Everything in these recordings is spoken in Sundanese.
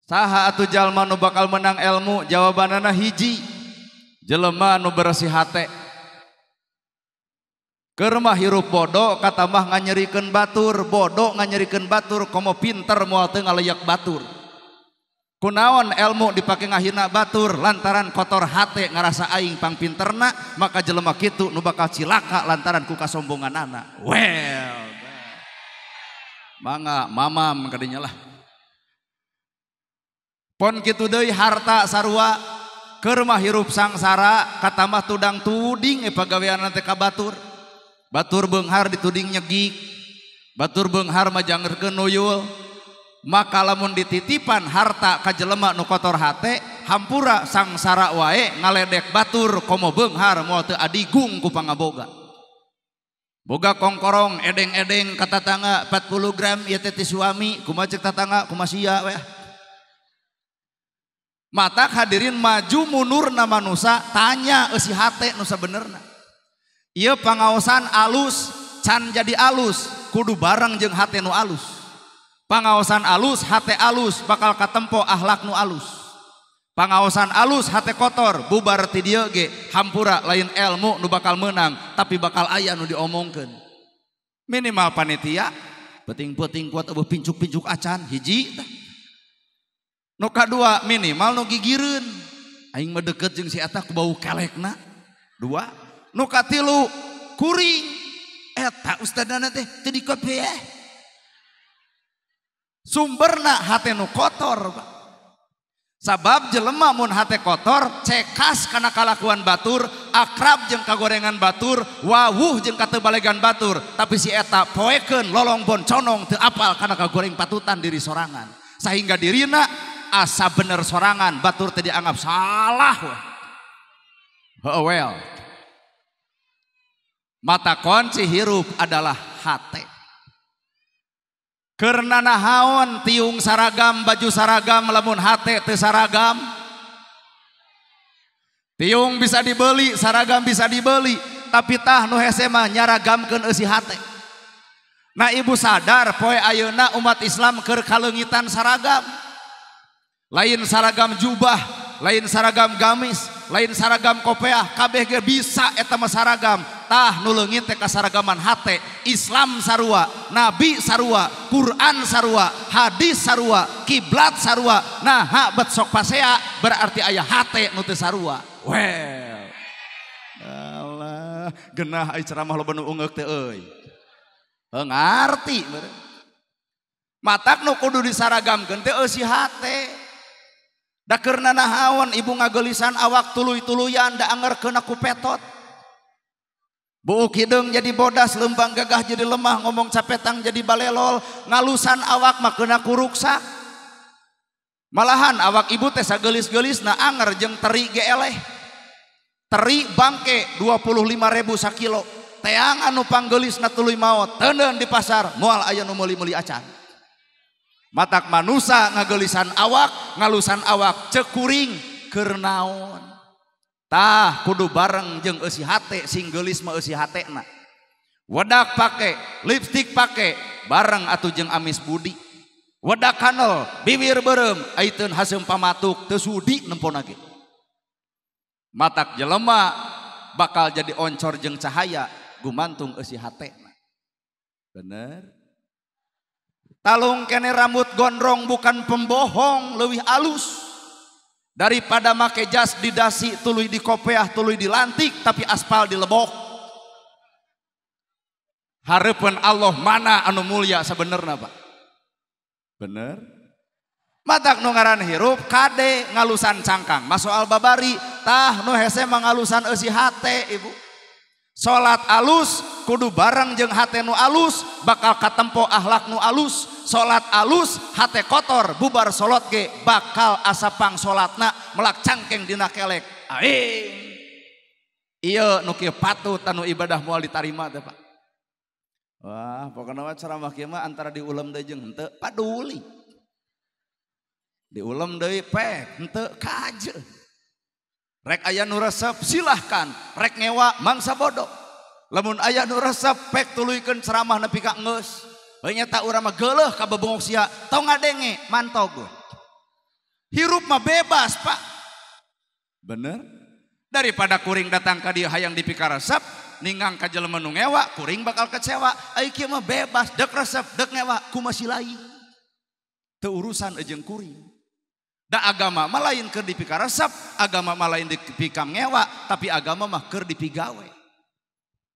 Saha atuh jalma nu bakal menang ilmu? Jawabanana hiji, jelema nu bersih hate. Keur mah hirup bodoh katamah nganyerikeun batur, bodoh nganyerikeun batur, komo pinter moal teu ngaleyak batur. Kunaon ilmu dipake ngahina batur lantaran kotor hate ngarasa aing pangpinterna, maka jelema kitu nu bakal cilaka lantaran ku kasombonganana. Well, mangga mamam kadinya lah. Pon kitu deui harta sarua keur mah hirup sangsara katamah tudang tuding pagaweanna teh ka batur. Batur beunghar dituding nyegik, batur beunghar mah jangerkeun nuyul. Maka lamun dititipan harta ka jelema nu kotor hate, hampura sangsara wae ngaledek batur komo beunghar moal teu adigung ku pangaboga. Boga kongkorong edeng-edeng ka tatangga 40 gram ieu teh ti suami, kumaha ceuk tatangga kumaha sia we. Matak hadirin maju munurna manusa tanya eusi hate nu sabenerna. Ieu pangaosan alus can jadi alus kudu bareng jeung hate nu alus. Pangaosan alus hate alus bakal katempo akhlak nu alus. Pangaosan alus hate kotor bubar ti dieu ge hampura lain ilmu nu bakal menang tapi bakal aya nu diomongkeun. Minimal panitia peuting-peuting kuat eueuh pincuk-pincuk acan hiji tah. Nu kadua minimal nu gigireun aing mah deukeut jeung si eta ku bau kelekna. Dua. Nu katilu kuring eta ustadana teh teu dikopiah. Sumberna hate nu kotor, Pak. Sabab jelema mun hate kotor cekas kana kalakuan batur, akrab jeung kagorengan batur, wawuh jeung katebalegan batur, tapi si eta poekeun lolong bonconong teu apal kana kagoreng patutan diri sorangan. Sehingga dirina asa bener sorangan, batur teh dianggap salah we. Heuh well. Mata kunci hirup adalah hate. Karena nahaon tiung saragam baju saragam lamun hate teu saragam. Tiung bisa dibeli, saragam bisa dibeli, tapi tah nu hese mah nyaragamkeun eusi hate. Nah ibu sadar poe ayeuna umat Islam keur kaleungitan saragam. Lain saragam jubah, lain saragam gamis, lain saragam kopeah, kabeh ge bisa eta mah saragam. Tah nu leungit teh kasaragaman hate, Islam sarua, nabi sarua, Quran sarua, hadis sarua, kiblat sarua. Nah ha bet sok pasea berarti aya hate nu teu sarua. Well. Alah, genah ai ceramah loba nu ungeuk teh euy. Heuh ngarti meureun. Matak nu kudu disaragamkeun teh eusi hate. Da keurna nahaon ibu ngageulisan awak tuluy-tuluyan da angerkeun ku petot. Buuk hideung jadi bodas, leumpang gagah jadi lemah, ngomong capetang jadi balelol, ngalusan awak mah keuna ku ruksak. Malahan awak ibu teh sageulis-geulisna anger jeung teri ge eleh. Teri bangke 25.000 sakilo. Teang anu panggeulisna tuluy maot, teuneun di pasar moal aya nu meuli-meuli acan. Matak manusa ngageulisan awak, ngalusan awak ceuk kuring keur naon. Tah kudu bareng jeung eusi hate, sing geulis mah eusi hatena. Wedak pake, lipstik pake, bareng atuh jeung amis budi. Wedak kanel, bibir beureum, aiteun haseum pamatuk teu sudi nempona ge. Matak jelema bakal jadi oncor jeung cahaya gumantung eusi hatena. Bener? Talung kene rambut gondrong bukan pembohong leuwih alus daripada make jas di dasi tuluy di kopeah tuluy dilantik tapi aspal dilebok. Hareupeun Allah mana anu mulia sabenerna Pak? Bener? Matak nu ngaran hirup kade ngalusan cangkang mah soal babari, tah nu hese mah ngalusan eusi hate ibu. Salat alus kudu bareng jeung hate nu alus bakal katempo akhlak nu alus. Salat alus hate kotor bubar salat ge bakal asapang salatna melak cangkeng dina kelek. Aing ieu nu kieu patut anu ibadah moal ditarima teh Pak. Wah, pokona mah ceramah kieu mah antara diulem deui jeung henteu paduli. Diulem deui pek henteu kaje. Rek aya nu resep silahkan, rek ngewa mangsa bodoh. Lamun aya nu resep pek tuluykeun ceramah nepi ka geus. Heuh nyata urang mah geuleuh ka bebongok sia, tong ngadenge mantog. Hirup mah bebas pak. Bener? Daripada kuring datang ka dieu hayang dipikaresep, ninggang ka jelema nu ngewa, kuring bakal kecewa. Ai kieu mah bebas, dek resep, dek ngewa, kumaha silai. Teu urusan jeung kuring. Da agama mah lain keur dipikaresep, agama mah lain dipikam ngewa, tapi agama mah keur dipigawe.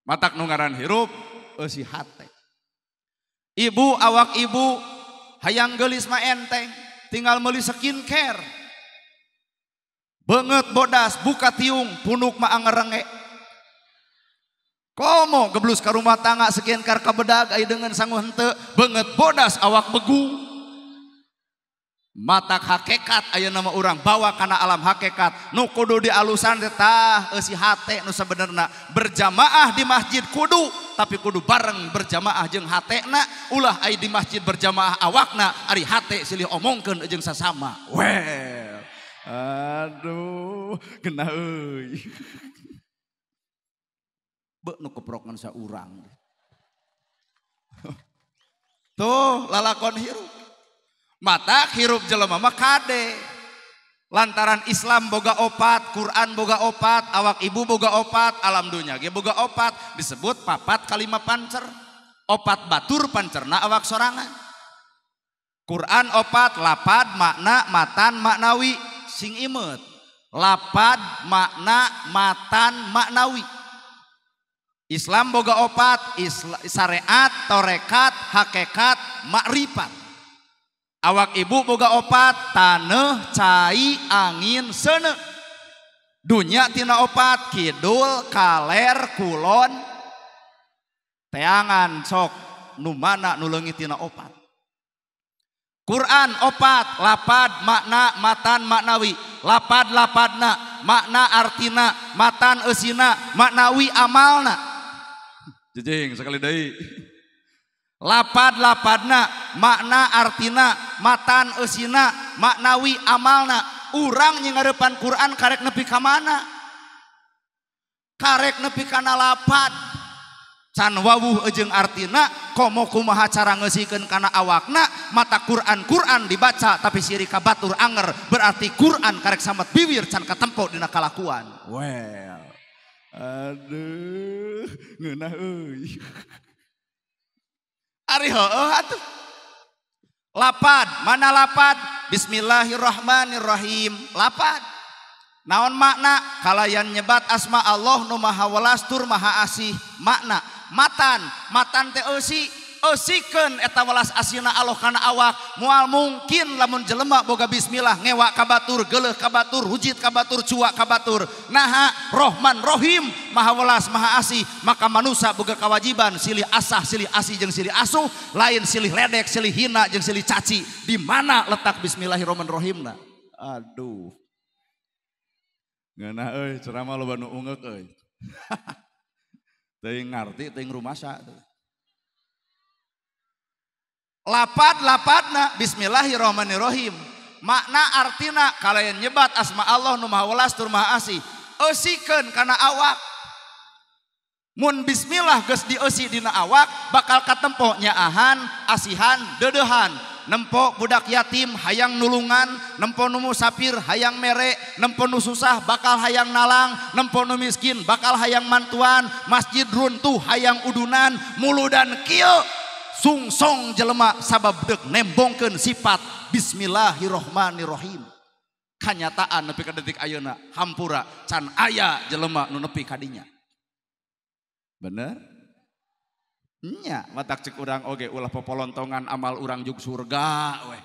Matak nu ngaran hirup eusi hate. Ibu awak ibu hayang geulis mah enteng, tinggal meuli skincare. Beungeut bodas buka tiung, punuk mah angerenge. Komo geblus ka rumah tangga skincare kabedag ai deungeun sangu henteu, beungeut bodas awak begu. Matak hakekat ayeuna mah urang bawa kana alam hakekat nu kudu dialusan teh tah eusi hate nu sabenerna. Berjamaah di masjid kudu, tapi kudu bareng berjamaah jeung hatena, ulah ai di masjid berjamaah awakna ari hate silih omongkeun jeung sasama. Well, aduh, kena euy. Beuh nu keprokan saurang. Tuh lalakon hirup. Mata hirup jelema mah kade. Lantaran Islam boga opat, Quran boga opat, awak ibu boga opat, alam dunya ge boga opat, disebut papat kalima pancer. Opat batur pancerna awak sorangan. Quran opat, lapad, makna, matan, maknawi, sing imet. Lapad, makna, matan, maknawi. Islam boga opat, syariat, torekat, hakikat, makrifat. Awak ibu boga opat, taneuh, cai, angin, seuneu. Dunya tina opat, kidul, kaler, kulon, teangan sok nu mana nu leungit tina opat. Quran opat, lapad, makna, matan, maknawi. Lapad lapadna, makna artina, matan eusina, maknawi amalna. Jejing sekali deui. Lapad lapadna, makna artina, matan eusina, maknawi amalna. Urang nyingarepan Quran karek nepi ka mana? Karek nepi kana lapad. Can wawuh jeung artina, komo kumaha cara ngeusikeun kana awakna, mata Quran Quran dibaca tapi sirik ka batur anger, berarti Quran karek samet biwir can katempo dina kalakuan. Well, aduh, ngeunah euy. Ari heueuh atuh. Lapad, mana lapad? Bismillahirrahmanirrahim. Lapad. Naon makna? Kalayan nyebat asma Allah nu maha welas tur maha asih. Makna matan, matan teh eusi, eusikeun eta welas asihna Allah kana awak. Moal mungkin lamun jelema boga bismillah ngewa ka batur, geuleuh ka batur, hujit ka batur, cuak ka batur. Naha Rohman Rohim, maha welas maha asih, maka manusia boga kewajiban silih asah, silih asih jeung silih asuh, lain silih ledek, silih hina jeung silih caci. Di mana letak bismillahirrahmanirrahimna? Aduh. Ngeunah euy, ceramah loba nu ungeuk euy. Teuing ngarti teuing rumasa. Lapad lapadna bismillahirrahmanirrahim. Makna artina kalayan nyebat asma Allah nu maha welas tur maha asih. Eusikeun kana awak. Mun bismillah geus dieusi dina awak bakal katempo nyaahan, asihan, deudeuhan. Nempo budak yatim hayang nulungan, nempo nu musafir hayang mere, nempo nu susah bakal hayang nalang, nempo nu miskin bakal hayang mantuan, masjid runtuh hayang udunan, muludan kieu sungsong jelema sabab deuk nembongkeun sifat bismillahirrahmanirrahim. Kanyataan nepi ka detik ayeuna hampura can aya jelema nu nepi ka dinya. Bener? Nya, matak cek urang oge ulah popolontongan amal urang jug surga weh.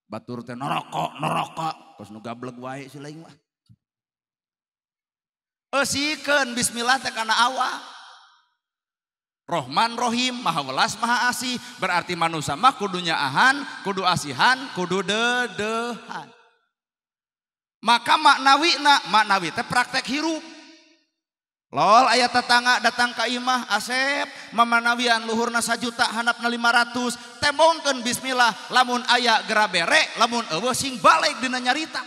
Batur teh neraka, neraka, kos nu gableg wae si lain mah. Eusikeun bismillah teh kana awak. Rohman Rohim, maha welas maha asih, berarti manusia mah kudu nyaahan, kudu asihan, kudu deudeuhan. Maka maknawina, maknawi teh praktek hirup. Lol aya tetangga datang ka imah Asep mamanawian luhurna 1 juta handapna 500 tembongkeun bismillah lamun aya gera bere lamun eueuh sing balik dina nyarita.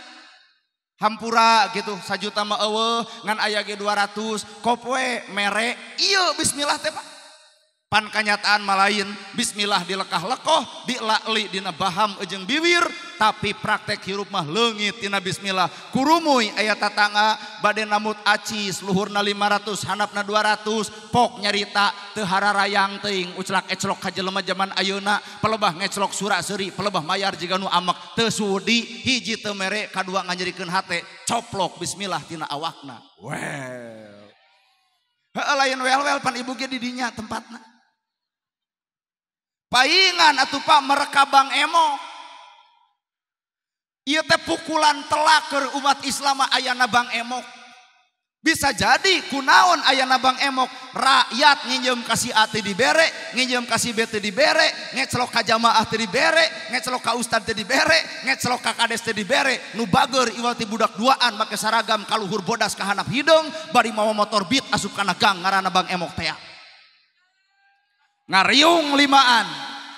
Hampura gitu 1 juta mah eueuh ngan aya ge 200 kopoe mere ieu bismillah teh Pak. Pan kanyataan malain bismillah dilekah-lekoh dilakli dina baham jeung biwir tapi praktek hirup mah leungit tina bismillah. Kurumuy aya tatangga bade namut acis luhurna 500 handapna 200 pok nyarita teu hararayang teuing uclak eclok ka jelema jaman ayeuna pelebah ngeclok sura seuri pelebah mayar jiga nu amek teu sudi hiji teu mere kadua nganyerikeun hate coplok bismillah tina awakna. Well. Heuh lain wel-wel pan ibu ge di dinya tempatna. Paingan atuh Pak mereka Bang Emok. Ieu teh pukulan telak keur umat Islam ayana Bang Emok. Bisa jadi kunaon ayana Bang Emok, rakyat nginjem ka si A teu dibere, nginjem ka si B teu dibere, ngeclok ka jamaah teu dibere, ngeclok ka ustad teu dibere, ngeclok ka kades teu dibere, nu bager iwal ti budak duaan make saragam kaluhur bodas ka handap hideung bari mawa motor beat asup kana gang ngaranna Bang Emok tea. Ngariung limaan,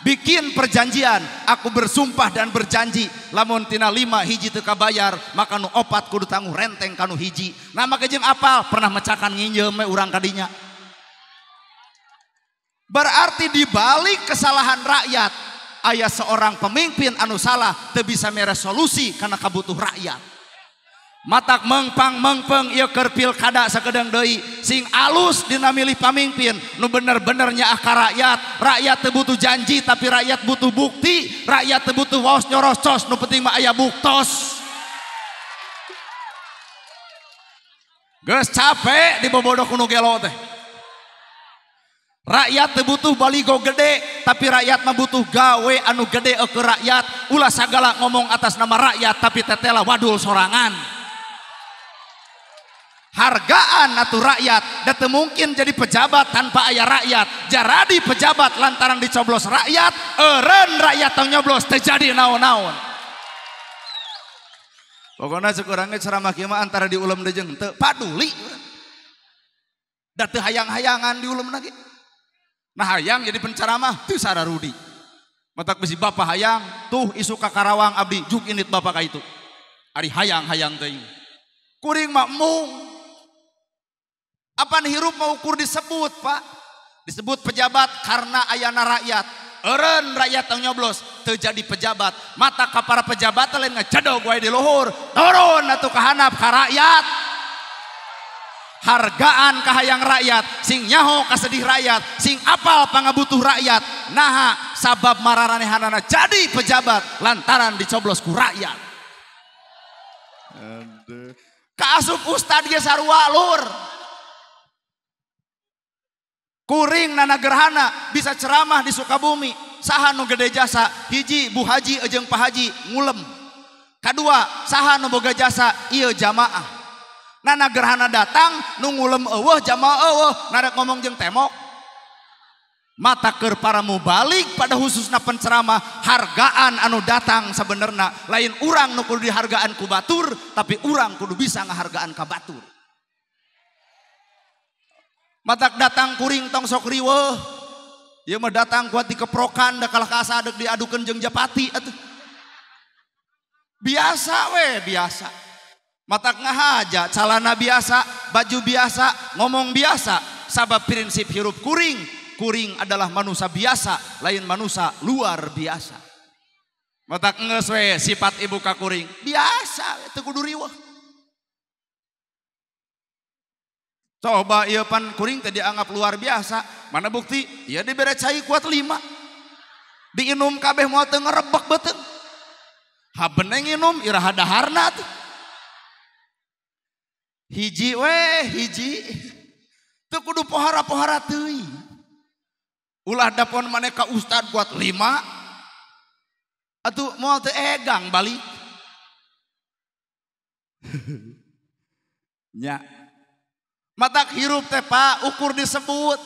bikin perjanjian, aku bersumpah dan berjanji, lamun tina 5 hiji teu kabayar, maka nu 4 kudu tangguh renteng kanu hiji. Nah maka jeung apal pernah mecakan nginjem we urang kadinya. Berarti dibalik kesalahan rakyat, aya seorang pemimpin anu salah teu bisa mere solusi karena kabutuh rakyat. Matak mengpang mengpeng ieu keur pilkada sakedeung deui sing alus dina milih pamimpin nu bener-bener nyaah ka rakyat. Rakyat teu butuh janji tapi rakyat butuh bukti, rakyat teu butuh waos nyorocos nu penting mah aya buktos. Geus capek dibobodoh ku nu gelo teh. Rakyat teu butuh baligo gede tapi rakyat mah butuh gawe anu gede keur rakyat. Ulah sagala ngomong atas nama rakyat tapi tetela wadul sorangan. Hargaan atuh rakyat, da teu mungkin jadi pejabat tanpa aya rakyat. Jaradi pejabat lantaran dicoblos rakyat, eureun rakyat tong nyoblos teu jadi naon-naon. Pokona cek urang ge ceramah kieu mah antara diulem deui jeung teu paduli. Da teu hayang-hayangan diulemna ge. Nah hayang jadi penceramah teu sararudi. Matak bisi bapak hayang, tuh isu ka Karawang abdi juk init bapak ka itu. Ari hayang-hayang teuing. Kuring mah mung. Apan hirup mau ukur disebut Pak, disebut pejabat karena ayana rakyat. Eureun rakyat tong nyoblos teu jadi pejabat. Mata ka para pejabat lain ngecedog wae di luhur, turun atuh ka handap ka rakyat. Hargaan ka hayang rakyat, sing nyaho kasedih rakyat, sing apal pangabutuh rakyat. Naha sabab mararanehanana jadi pejabat lantaran dicoblos ku rakyat. Kaasup ustad ge sarua lur. Kuring nana gerhana bisa ceramah di Sukabumi. Saha nu gede jasa, hiji Bu Haji jeung Pak Haji ngulem. Kadua saha nu boga jasa ieu jamaah. Nana gerhana datang nu ngulem eueuh jamaah eueuh narek ngomong jeung temok. Mata keur para mubalik pada khususna penceramah hargaan anu datang sebenarna lain urang nu kudu dihargaan ku batur tapi urang kudu bisa ngahargaan ka batur. Matak datang kuring tong sok riweuh. Ieu mah datang kuat dikeprokan da kalah ka asa deuk diadukeun jeung japati atuh. Biasa we, biasa. Matak ngahaja, calana biasa, baju biasa, ngomong biasa. Sabab prinsip hirup kuring, kuring adalah manusia biasa, lain manusia luar biasa. Matak geus we sifat ibu ka kuring, biasa teu kudu riweuh. Coba ieu pan kuring teh dianggap luar biasa, mana bukti? Ieu dibere cai kuat 5. Diinum kabeh moal teu ngerebek beuteung. Habeneng nginum iraha daharna tuh. Hiji we hiji. Teu kudu pohara-pohara teuing. Ulah dapon maneh ka ustad kuat 5. Atuh moal teu egang balik. Nya. Matak hirup teh Pak ukur disebut.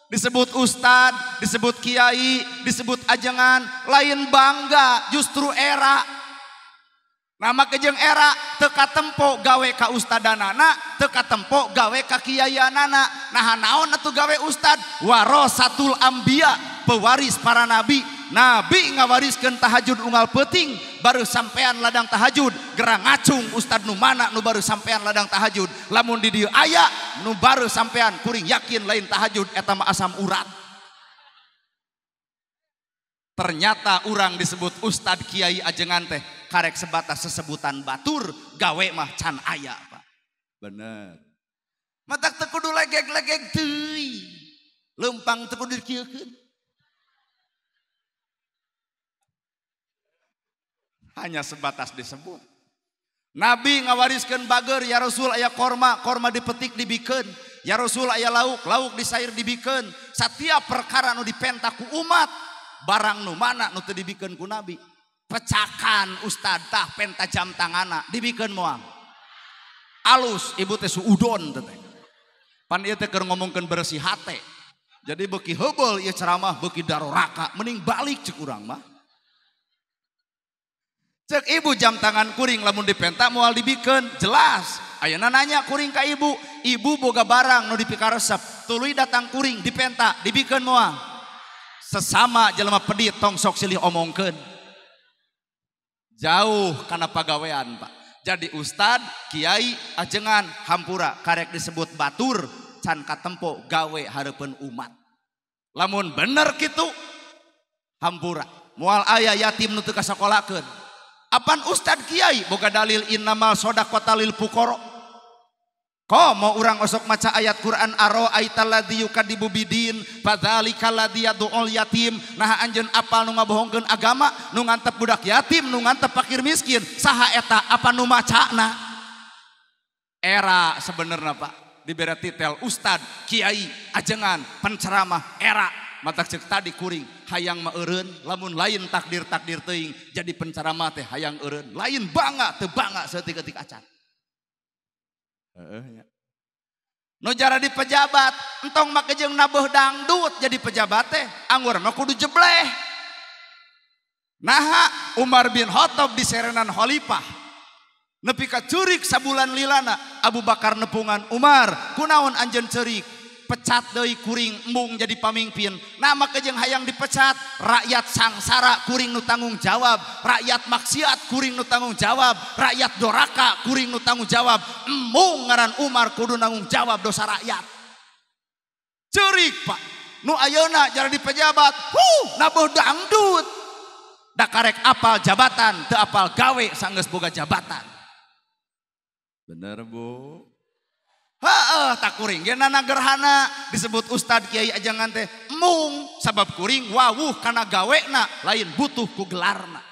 Disebut ustad, disebut kiai, disebut ajengan, lain bangga justru era. Nama kejeng era teka tempo gawe ka ustadanana, teka tempo gawe ka kiaianana. Nah naon atuh gawe ustad? Warasatul ambia, pewaris para nabi. Nabi ngawariskeun tahajud unggal peuting, baru sampean ladang tahajud, gerang ngacung ustad nu mana nu baru sampean ladang tahajud. Lamun di dieu aya nu baru sampean kuring yakin lain tahajud eta mah asam urat. Ternyata urang disebut ustad kiai ajengan teh karek sebatas sesebutan batur gawe mah can aya Pak. Bener. Matak teu kudu legeg-legeg teuing. Leumpang teu kudu dikieukeun. Hanya sebatas disebut. Nabi ngawariskeun bager ya Rasul aya korma, korma dipetik dibikeun. Ya Rasul aya lauk, lauk disair dibikeun. Setiap perkara nu dipenta ku umat, barang nu mana nu teu dibikeun ku Nabi. Pecakan ustad tah penta jam tangana dibikeun moal. Alus ibu teh suudon teh. Pan ieu teh keur ngomongkeun bersih hate. Jadi beuki heubeul ieu ceramah beuki daroraka, mending balik cek urang mah. Cek ibu jam tangan kuring lamun dipenta moal dibikeun, jelas. Ayeuna nanya kuring ka ibu, ibu boga barang nu dipikaresep, tuluy datang kuring dipenta, dibikeun moal. Sesama jelema pedit tong sok silih omongkeun. Jauh kana pagawean, Pak. Jadi ustad, kiai, ajengan, hampura karek disebut batur, can katempo gawe hareupeun umat. Lamun bener kitu hampura, moal aya yatim nu teu kasakolakeun. Apan ustad kiai boga dalil innamal shadaqata lil fuqara. Komo urang osok maca ayat Quran aro aitalladzi yukadibu bidin fadzalikal ladzi yad'ul yatim. Nah anjeun apal nu ngabohongkeun agama, nu ngantep budak yatim, nu ngantep fakir miskin, saha eta apa nu macana? Era sebenarnya Pak, dibere titel ustad, kiai, ajengan, penceramah, era. Matak cek tadi kuring hayang mah eureun, lamun lain takdir-takdir teuing jadi penceramah teh hayang eureun, lain bangga teu bangga saeutik-eutik acan. Heeh nya. Nu jara di pejabat, entong make jeung nabeuh dangdut jadi pejabat teh, anggur mah kudu jebleh. Naha Umar bin Khattab diserenan khalifah. Nepi ka ceurik sabulan lilana, Abu Bakar nepungan Umar, kunaon anjeun ceurik? Pecat deui kuring embung jadi pamimpin. Nama kejeng hayang dipecat, rakyat sangsara kuring nu tanggung jawab, rakyat maksiat kuring nu tanggung jawab, rakyat doraka kuring nu tanggung jawab. Embung ngaran Umar kudu nanggung jawab dosa rakyat. Ceurik Pak, nu ayeuna jadi pejabat, huh, nabuh dangdut. Da karek apal jabatan, teu apal gawe sanggeus boga jabatan. Bener Bu. Heeh, tak kuring ge nana gerhana disebut ustad kiai ajangan teh embung sabab kuring wawuh kana gawena lain butuh ku gelarna.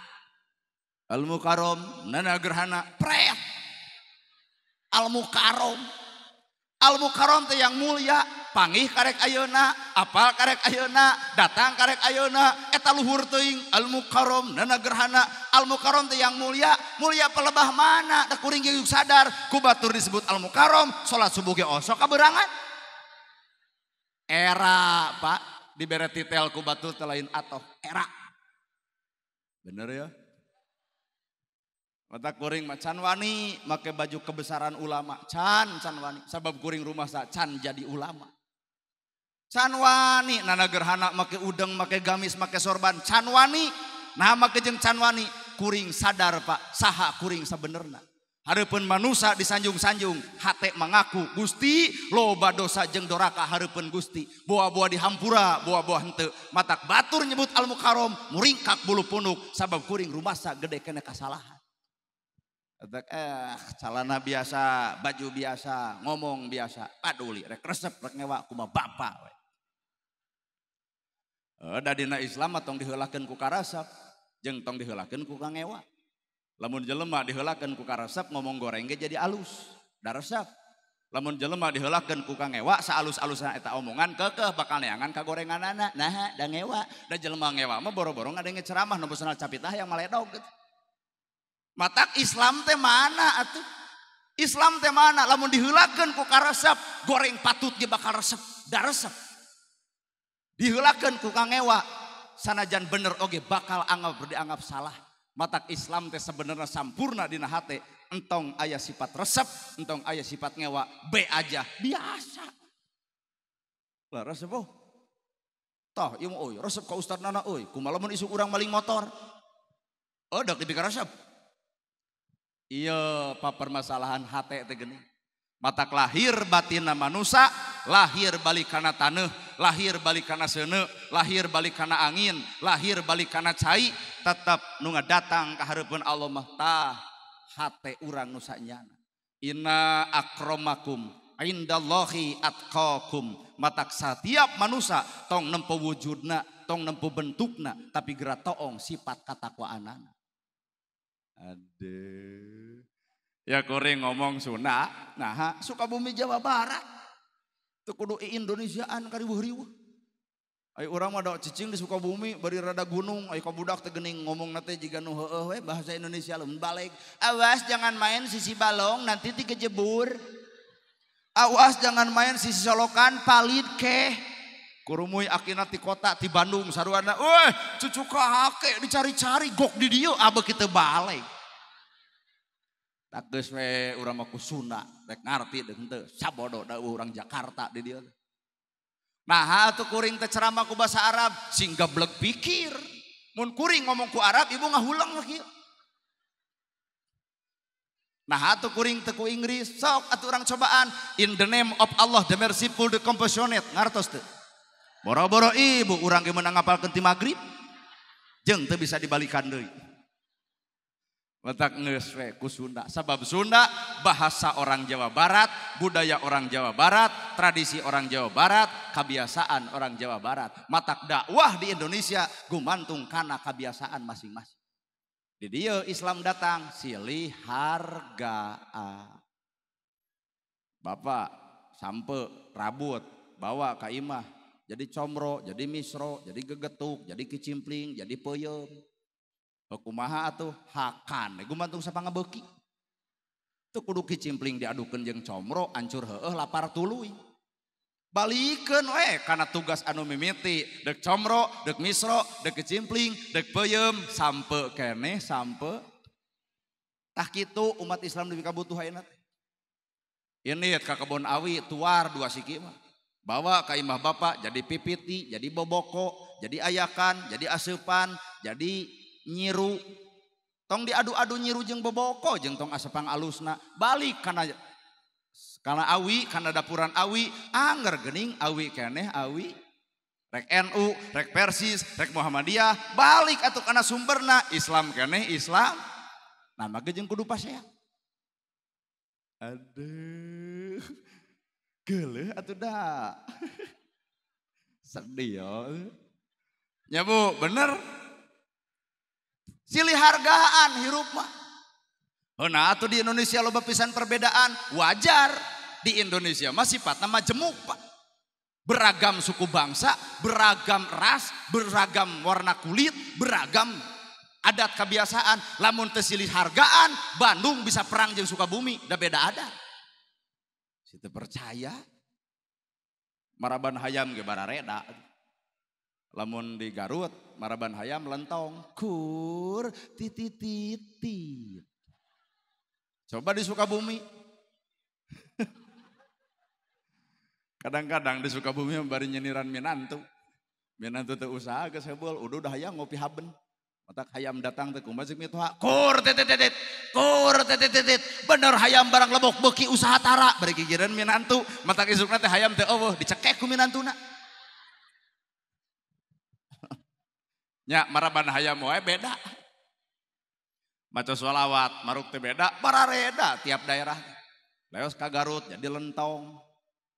Al Mukarrom nana gerhana pret. Al Mukarrom. Al Mukarrom teh yang mulia, pangih karek ayeuna, apal karek ayeuna, datang karek ayeuna, eta luhur teuing Al Mukarrom nana gerhana. Al Mukarrom teh yang mulia, mulia pelebah mana? Da kuring ge sadar ku batur disebut Al Mukarrom, salat subuh ge osok kaberangan. Era Pak, dibere titel ku batur teh lain atoh, era. Bener ya? Mata kuring mah can wani make baju kebesaran ulama, can can wani sabab kuring rumah sa can jadi ulama. Can wani nana gerhana make udeng, make gamis, make sorban, can wani. Nah make jeung can wani, kuring sadar Pak, saha kuring sabenerna. Hareupeun manusa disanjung-sanjung, hate mangaku Gusti loba dosa jeung doraka hareupeun Gusti. Boa-boa dihampura, boa-boa henteu. Matak batur nyebut Al Mukarrom, muringkak bulu punuk sabab kuring rumasa gede kene kasalahan. Celana biasa, baju biasa, ngomong biasa, paduli, rek resep, rek ngewa, kuma bapak. Da dina Islam mah tong diheulakeun ku karasep, jeung tong diheulakeun ku kangewa. Lamun jelema diheulakeun ku karasep, ngomong goreng ge jadi alus, da resep. Lamun jelema diheulakeun ku kangewa, saalus-alusna eta omongan keukeuh bakal neangan ka gorenganana. Nah, da ngewa, da jelema ngewa mah boro-boro ngadenge ceramah nu bosanal capitah yang maledog gitu. Matak Islam teh mana atuh? Islam teh mana? Lamun diheulakeun ku karesep, goreng patut ge bakal resep, da resep. Diheulakeun ku kangewa, sanajan bener oge bakal anggap dianggap salah. Matak Islam teh sebenarnya sampurna dina hate, entong aya sifat resep, entong aya sifat ngewa, be aja biasa. Lah resep oh. Tah ieu mah euy, resep ka ustad nana euy, kumaha lamun isuk urang maling motor. Oh, dak dipikir resep. Iya, apa permasalahan hate teh geuning. Matak lahir batinna manusa, lahir balik kana taneuh, Lahir balik kana seuneu, lahir balik kana angin, lahir balik kana cai, tetep nu ngadatang ka hareupeun Allah mah tah hate urang nu sanyana. Inna akramakum indallahi atqakum. Matak satiap manusia tong nempo wujudna, tong nempo bentukna, tapi geura toong sifat katakwaanana. Aduh. Ya kuring ngomong Sunda, nah Sukabumi Jawa Barat. Teu kudu Indonesiaan kariweuh-riweuh. Ai urang mah da cicing di Sukabumi bari rada gunung, ai ka budak teh geuning ngomongna teh jiga nu heueuh we bahasa Indonesia lamun balik. Awas jangan main sisi balong nanti dikejebur. Awas jangan main sisi solokan palit keh. Kurumuy akina ti kota ti Bandung saruana, weh cucu kakek dicari-cari gok di dieu abeuh kitu balik. Tak geus we urang mah ku Sunda rek ngarti deuk henteu sabodo da urang Jakarta di dieu. Nah atuh kuring teh ceramah ku bahasa Arab sing geblek pikir. Mun kuring ngomong ku Arab ibu ngahuleng mah kieu. Nah atuh kuring teh ku Inggris sok atuh urang cobaan in the name of Allah the merciful the compassionate ngartos teu. Boro-boro ibu urang ge meunang ngapalkeun ti magrib jeung teu bisa dibalikan deui. Letak geus we ku Sunda. Sabab Sunda bahasa orang Jawa Barat, budaya orang Jawa Barat, tradisi orang Jawa Barat, kebiasaan orang Jawa Barat. Matak dakwah di Indonesia gumantung kana kebiasaan masing-masing. Di dieu Islam datang silih hargaa. Bapak sampe rabut bawa ka imah jadi comro, jadi misro, jadi gegetuk, jadi kicimpling, jadi peuyeum. Kumaha atuh hakan gumantung sapangabeuki. Teu kudu kicimpling diadukeun jeung comro ancur heueuh lapar tuluy. Balikeun we kana tugas anu mimiti deuk comro, deuk misro, deuk kicimpling, deuk peuyeum sampe keneh sampe. Tah kitu umat Islam lebih kabutuh ayeuna teh. Ini ka kebon awi tuar dua siki mah. Bawa ka imah bapak jadi pipiti, jadi boboko, jadi ayakan, jadi aseupan, jadi nyiru. Tong diadu-adu nyiru jeung boboko jeung tong asepang alusna balik kana kana awi, kana dapuran awi, angger geuning awi keneh awi. Rek NU, rek Persis, rek Muhammadiyah, balik atuh kana sumberna Islam keneh Islam. Nah maka jeung kudu pasea. Aduh. Geuleuh atuh da. Sedih ya. Nya Bu, bener. Silih hargaan hirup mah. Nah atuh di Indonesia loba pisan perbedaan, wajar. Di Indonesia mah sifatna majemuk, Pak. Beragam suku bangsa, beragam ras, beragam warna kulit, beragam adat kebiasaan. Lamun teu silih hargaan, Bandung bisa perang jeung Sukabumi, da beda adat. Situ percaya. Maraban hayam ge barareda. Lamun di Garut, maraban hayam lentong, kur titititit. Coba di Sukabumi. Kadang-kadang di Sukabumi bari nyeniran minantu. Minantu teu usaha geus heubeul, udah hayang ngopi haben. Matak hayam datang teh kumaha ceuk mitoha, kur titititit, kur titititit. Bener hayam barang lebok beuki usaha tara, bari gigireun minantu. Matak isukna teh hayam teh eueuh dicekek ku minantuna. Nya maraban hayam wae beda. Maca sholawat maruk teh beda, barareda tiap daerah. Leos ka Garut jadi lentong,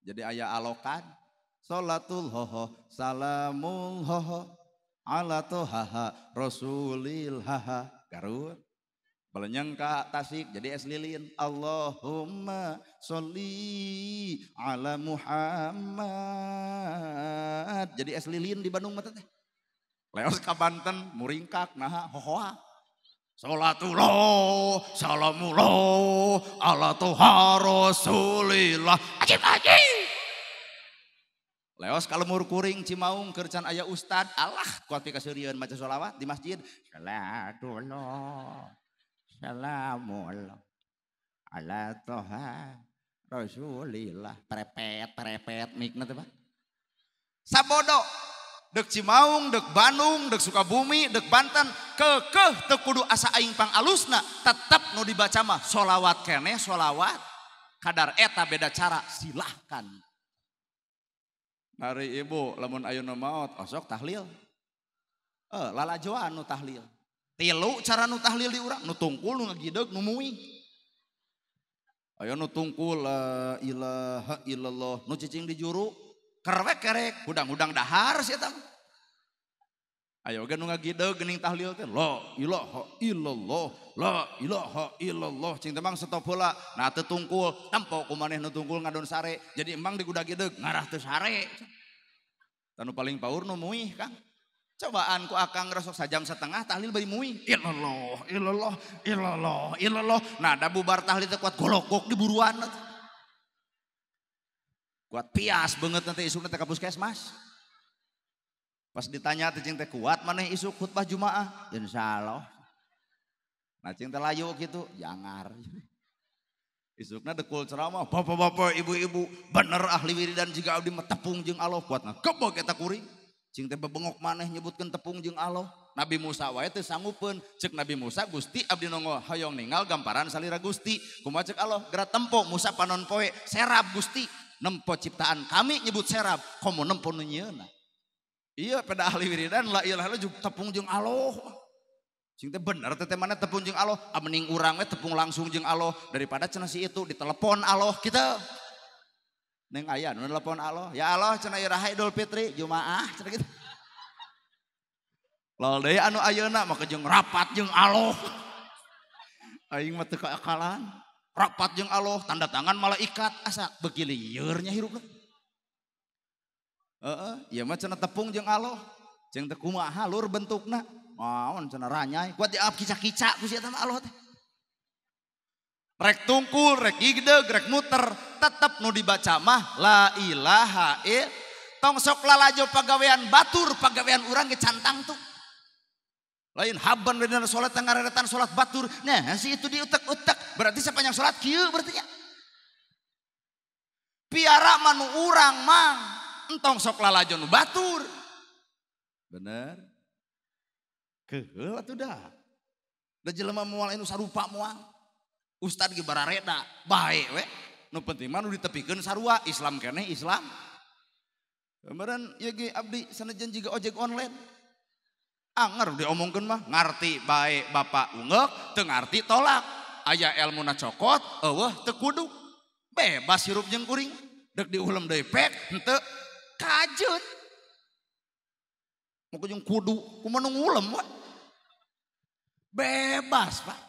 jadi aya alokan. Salatul hoho, salamul hoho, ala tohaha, rasulil haha. Garut. Balenyeng ka Tasik jadi es lilin. Allahumma sholli ala Muhammad. Jadi es lilin di Bandung mah teh. Leos ka Banten muringkak naha hohoa. Salatullah, salamullah, ala toha rasulillah. Ajib ajib. Leos ka lemur kuring Cimaung keur can aya ustad, alah kuat pikaseurieun maca sholawat di masjid. Salatullah, salamullah, ala toha rasulillah. Prepet prepet mikna teh Pak. Sabodo. Dek Cimaung, dek Bandung, dek Sukabumi, dek Banten, kekeh teu kudu asa aing pang alusna, tetep nu dibaca mah sholawat keneh sholawat. Kadar eta beda cara, silahkan. Nari ibu lamun ayeuna maot osok tahlil. Lalajoan nu tahlil. Tilu cara nu tahlil di urang, nu tungkul, nu ngagideg, nu muih. Ayo nu tungkul la ilaha illallah, nu cicing di juru, kerwek kerek, hudang-hudang dahar sih eta. Ayo ge nu ngagideg geuning tahlil teh la ilaha illallah, la ilaha illallah. Cing teh mang stop heula. Nah teu tungkul, tempo ku maneh nu tungkul ngadon sare. Jadi emang digudag-gideg ngarah teu sare. Tanu paling paur nu muih, Kang. Cobaan ku akang resok sajam setengah tahlil bari muih. Illallah, illallah, illallah, illallah. Nah, da bubar tahlil teh kuat golokok di buruan. Kuat pias banget nanti isukna teh ka puskesmas. Pas ditanya teh cing teh kuat maneh isuk khutbah Jumaah? Insyaallah. Nah cing teh layu kitu, jangar. Isukna dekul ceramah, bapak-bapak, ibu-ibu, bener ahli wiridan jiga abdi mah tepung jeung Allah kuat ngagebog eta kuring. Cing teh bebengok maneh nyebutkeun tepung jeung Allah. Nabi Musa wae teu sanggupeun. Ceuk Nabi Musa Gusti abdi nongol hoyong ningal gamparan salira Gusti. Kumaha ceuk Allah? Geura tempo Musa panon poe serab Gusti. Nempo ciptaan kami nyebut serab, komo nempo nu nyieunna. Iya pada ahli wiridan la ilaha illallah jeung tepung jeung Allah. Cing teh bener teh mana tepung jeung Allah, mending urang we tepung langsung jeung Allah daripada cenah si itu ditelepon Allah kitu. Neng aya nu telepon Allah, ya Allah cenah iraha Idul Fitri Jumaah cenah kitu. Lol deui anu ayeuna mah jeung rapat jeung Allah. Aing mah teu kaakalan. Rapat jeung Allah, tanda tangan malaikat asa beuki lieur nya hirupna. Heeh, ieu mah cenah tepung jeung Allah. Jeung teh kumaha lur bentukna? Naon cenah ranyai, kuat diap kica-kica ku si eta mah Allah teh. Rek tungkul, rek gigdeg, rek muter, tetep nu dibaca mah la ilaha il. Tong sok lalajo pagawean batur, pagawean urang ge cantang tuh. Lain haban bener salat ngareretan salat batur. Nah, si itu diutek-utek, berarti sepanjang salat kieu berarti nya. Piara mah nu urang mang, entong sok lalajo nu batur. Bener? Keheul atuh dah. Da jelema moal anu sarupa moal. Ustad ge barareda, bae we. Nu penting mah nu ditepikeun sarua, Islam keneh Islam. Kemarin ieu ge abdi sanajan jiga ojek online. Anger diomongkeun mah ngarti bae bapak ungeuk, teu ngarti tolak. Aya elmuna cokot, eueuh teu kudu. Bebas hirup jeung kuring. Deuk diulem deui pek, henteu kajeun. Mun jeung kudu, kumaha nu ngulem we. Bebas, Pak.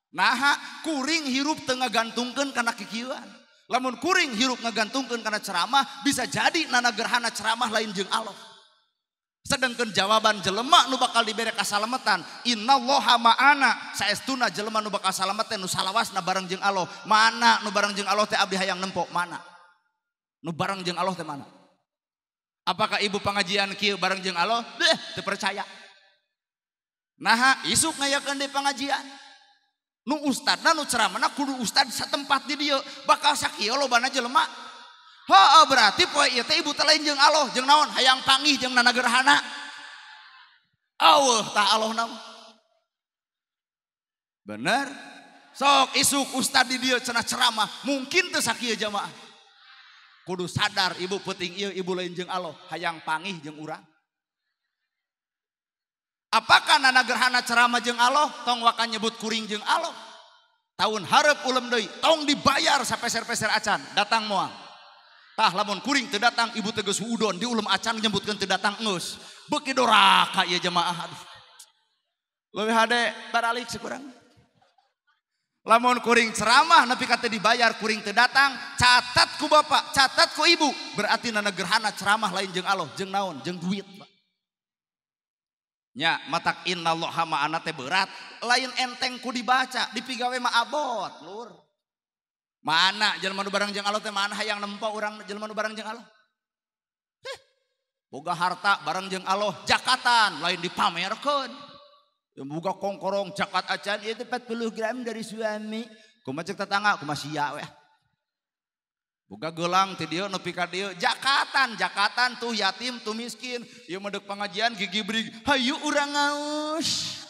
Naha kuring hirup teu ngagantungkeun kana kikieuan. Lamun kuring hirup ngagantungkeun kana ceramah, bisa jadi nana gerhana ceramah lain jeung Allah. Sedangkan jawaban jelema nu bakal dibere kasalametan, innallaha ma'ana, saestuna jelema nu bakal salamet teh nu salawasna bareng jeung Allah. Mana nu bareng jeung Allah teh abdi hayang nempo mana? Nu bareng jeung Allah teh mana? Apakah ibu pengajian kieu bareng jeung Allah? Deh, teu percaya. Naha isuk ngayakeun deui pengajian. Nu ustadna nu ceramahna kudu ustad satempat di dieu, bakal sakieu lobana jelema. Heeh, berarti poe ieu teh ibu teh lain jeung Allah, jeung naon? Hayang panggih jeung nana gerhana. Eueuh tah Allahna. Bener? Sok isuk ustad di dieu cenah ceramah, mungkin teu sakieu jamaah. Kudu sadar ibu penting ieu ibu lain jeung Allah, hayang panggih jeung urang. Apakah nana gerhana ceramah jeung Allah? Tong waka nyebut kuring jeung Allah. Tahun hareup ulem deui, tong dibayar sapeser-peser acan, datang moal. Tah lamun kuring teu datang, ibu teh geus udon diulem acan nyebutkeun teu datang geus. Beuki doraka ieu jemaah. Aduh. Leuwih hade baralik sekurang. Lamun kuring ceramah nepi ka teu dibayar kuring teu datang, catat ku bapak, catat ku ibu, berarti nana gerhana ceramah lain jeung Allah, jeung naon? Jeung duit, Pak. Nya matak innallaha ma'ana teh berat, lain enteng ku dibaca, dipigawe mah abot, lur. Mana jelema nu bareng jeung Allah teh mana hayang nempo urang jelema nu bareng jeung Allah? Heh. Boga harta bareng jeung Allah, jakatan lain dipamerkeun. Boga kongkorong jakat acan ieu teh 40 gram dari suami. Kumaha ceuk tetangga, kumaha sia we. Boga gelang ti dieu nepi ka dieu, jakatan, jakatan tuh yatim tuh miskin. Ieu mah deuk pangajian gigi brig, hayu urang ngaus.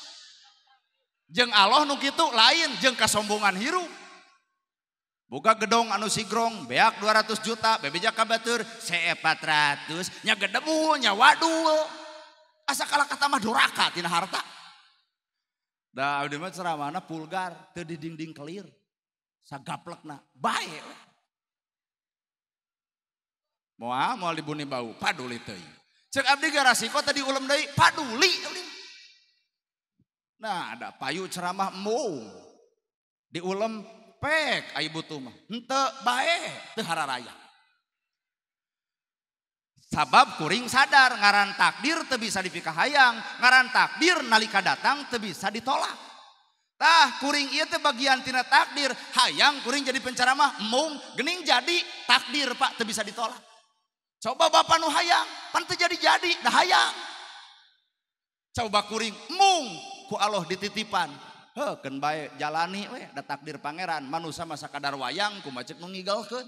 Jeung Allah nu kitu lain jeung kasombongan hirup. Boga gedong anu sigrong beak 200 juta bebeja ka batur CE 400 nya gedebul nya wadul. Asa kalah kata mah doraka tina harta. Da abdi mah ceramahna pulgar teu di dinding kelir. Sagaplekna bae we. Moal moal dibuni bau paduli teuing. Cek abdi ge rasiko tadi ulem deui paduli abdi. Nah ada payu ceramah embung diulem pek ai butuh mah henteu bae teu hararaya. Sabab kuring sadar ngaran takdir teu bisa dipikahayang, ngaran takdir nalika datang teu bisa ditolak. Tah kuring ieu teh bagian tina takdir, hayang kuring jadi penceramah embung geuning jadi takdir Pak teu bisa ditolak. Coba bapak nu hayang pan teu jadi-jadi dah hayang. Coba kuring embung ku Allah dititipan. Heuh keun bae jalani we da takdir pangeran manusa mah sakadar wayang kumaha ceuk nu ngigelkeun.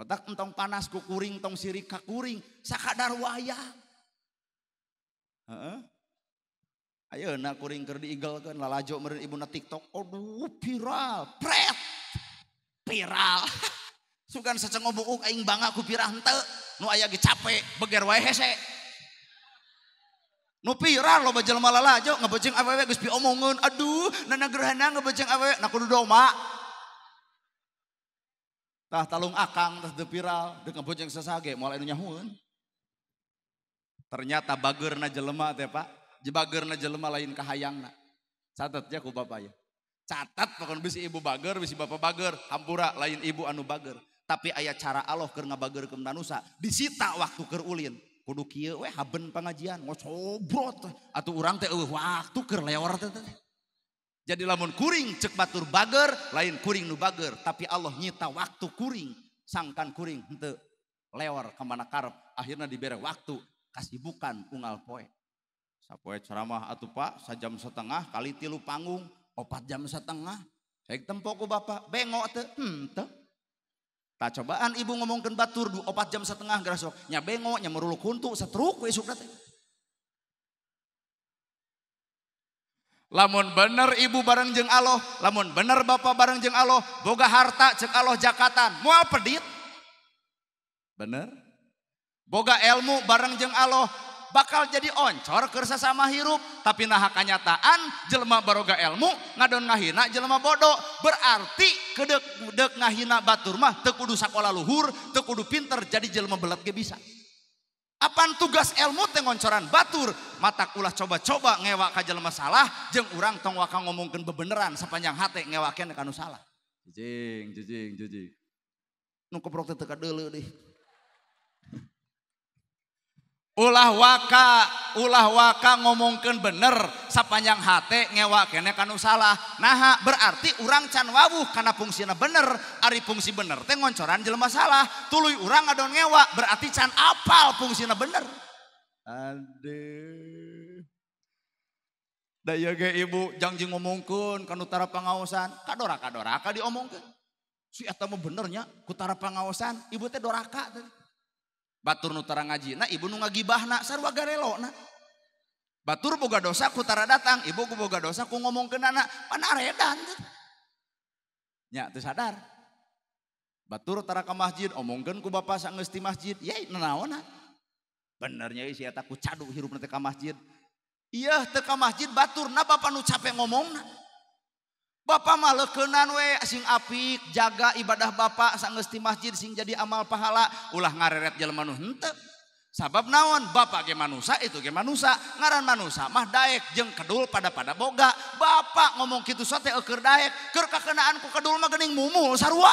Matak entong panas ku kuring tong sirik ka kuring sakadar wayang. Heeh. Ayeuna kuring keur diigelkeun lalajo meureun ibuna TikTok aduh viral pret. Viral. Sugan sacengo buuk aing bangga ku pirah henteu nu aya ge capek beger wae hese. Nu viral loba jelema lalajo ngebeceng awewe geus piomongeun aduh nana gerhana ngebeceng awewe na kudu doma. Tah talung akang tah teu viral deuk ngebeceng sasage moal anu nyahueun. Ternyata bageurna jelema teh Pak, bageurna jelema lain kahayangna. Catet ya ku bapak ya. Catat pokon bisi ibu bager bisi bapak bager, hampura lain ibu anu bager. Tapi aya cara Allah keur ngabageurkeun manusa, disita waktu keur ulin. Kudu kieu we haben pengajian ngocobrot atuh urang teh eueuh waktu keur leor teh. Jadi lamun kuring cek batur bager lain kuring nu bager, tapi Allah nyita waktu kuring sangkan kuring henteu leor ka mana karep, akhirna dibere waktu kasibukan unggal poe. Sapoe ceramah atuh Pak sajam setengah kali 3 panggung 4 jam setengah. Rek tempo ku bapak bengok teu henteu. Tah cobaan ibu ngomongkeun batur 4 jam setengah gerasok nya bengok nya meruluk huntu setruk we isukna teh. Lamun bener ibu bareng jeung Allah, lamun bener bapak bareng jeung Allah, boga harta cek Allah jakatan, moal pedit. Bener? Boga ilmu bareng jeung Allah, bakal jadi oncor keur sasama hirup, tapi naha kanyataan jelema baroga ilmu ngadon ngahina jelema bodoh, berarti kedek dek ngahina batur mah teu kudu sakola luhur, teu kudu pinter jadi jelema belet ge bisa. Apan tugas ilmu teh ngoncoran batur, matak ulah coba-coba ngewa ka jelema salah jeung urang tong waka ngomongkeun bebeneran sapanjang hate ngewakeun ka nu salah. Jijing jijing jijing. Nu keprok teh teu kadeuleu deui. Ulah waka ngomongkeun bener sapanjang hate ngewa kene ka nu salah. Naha berarti urang can wawuh kana fungsina bener, ari fungsi bener teh ngoncoran jelema salah, tuluy urang ngadon ngewa berarti can apal fungsina bener. Aduh. Da ieu ge ibu jangjing ngomongkeun ka nu tara pangaosan, ka doraka-doraka diomongkeun. Si eta mah bener nya ku tara pangaosan, ibu teh doraka teh. Batur nu tara ngajina, ibu nu ngagibahna, sarua garelona. Batur boga dosa ku tara datang, ibu ku boga dosa ku ngomongkeunana, pan aredan teh. Nya teu sadar. Batur tara ka masjid, omongkeun ku bapa sanggeus ti masjid, ye nanaonna. Bener nya si eta ku cadu hirupna teh ka masjid. Ieu teu ka masjid baturna bapa nu capek ngomongna. Bapak mah leukeunan we sing apik jaga ibadah bapak sanggeus ti masjid sing jadi amal pahala ulah ngareret jelema nu henteu. Sabab naon bapak ge manusa itu ge manusa ngaran manusa mah daek jeung kedul pada-pada boga. Bapak ngomong kitu sote eueur daek keur kakenaan ku kedul mah geuning mumul sarua.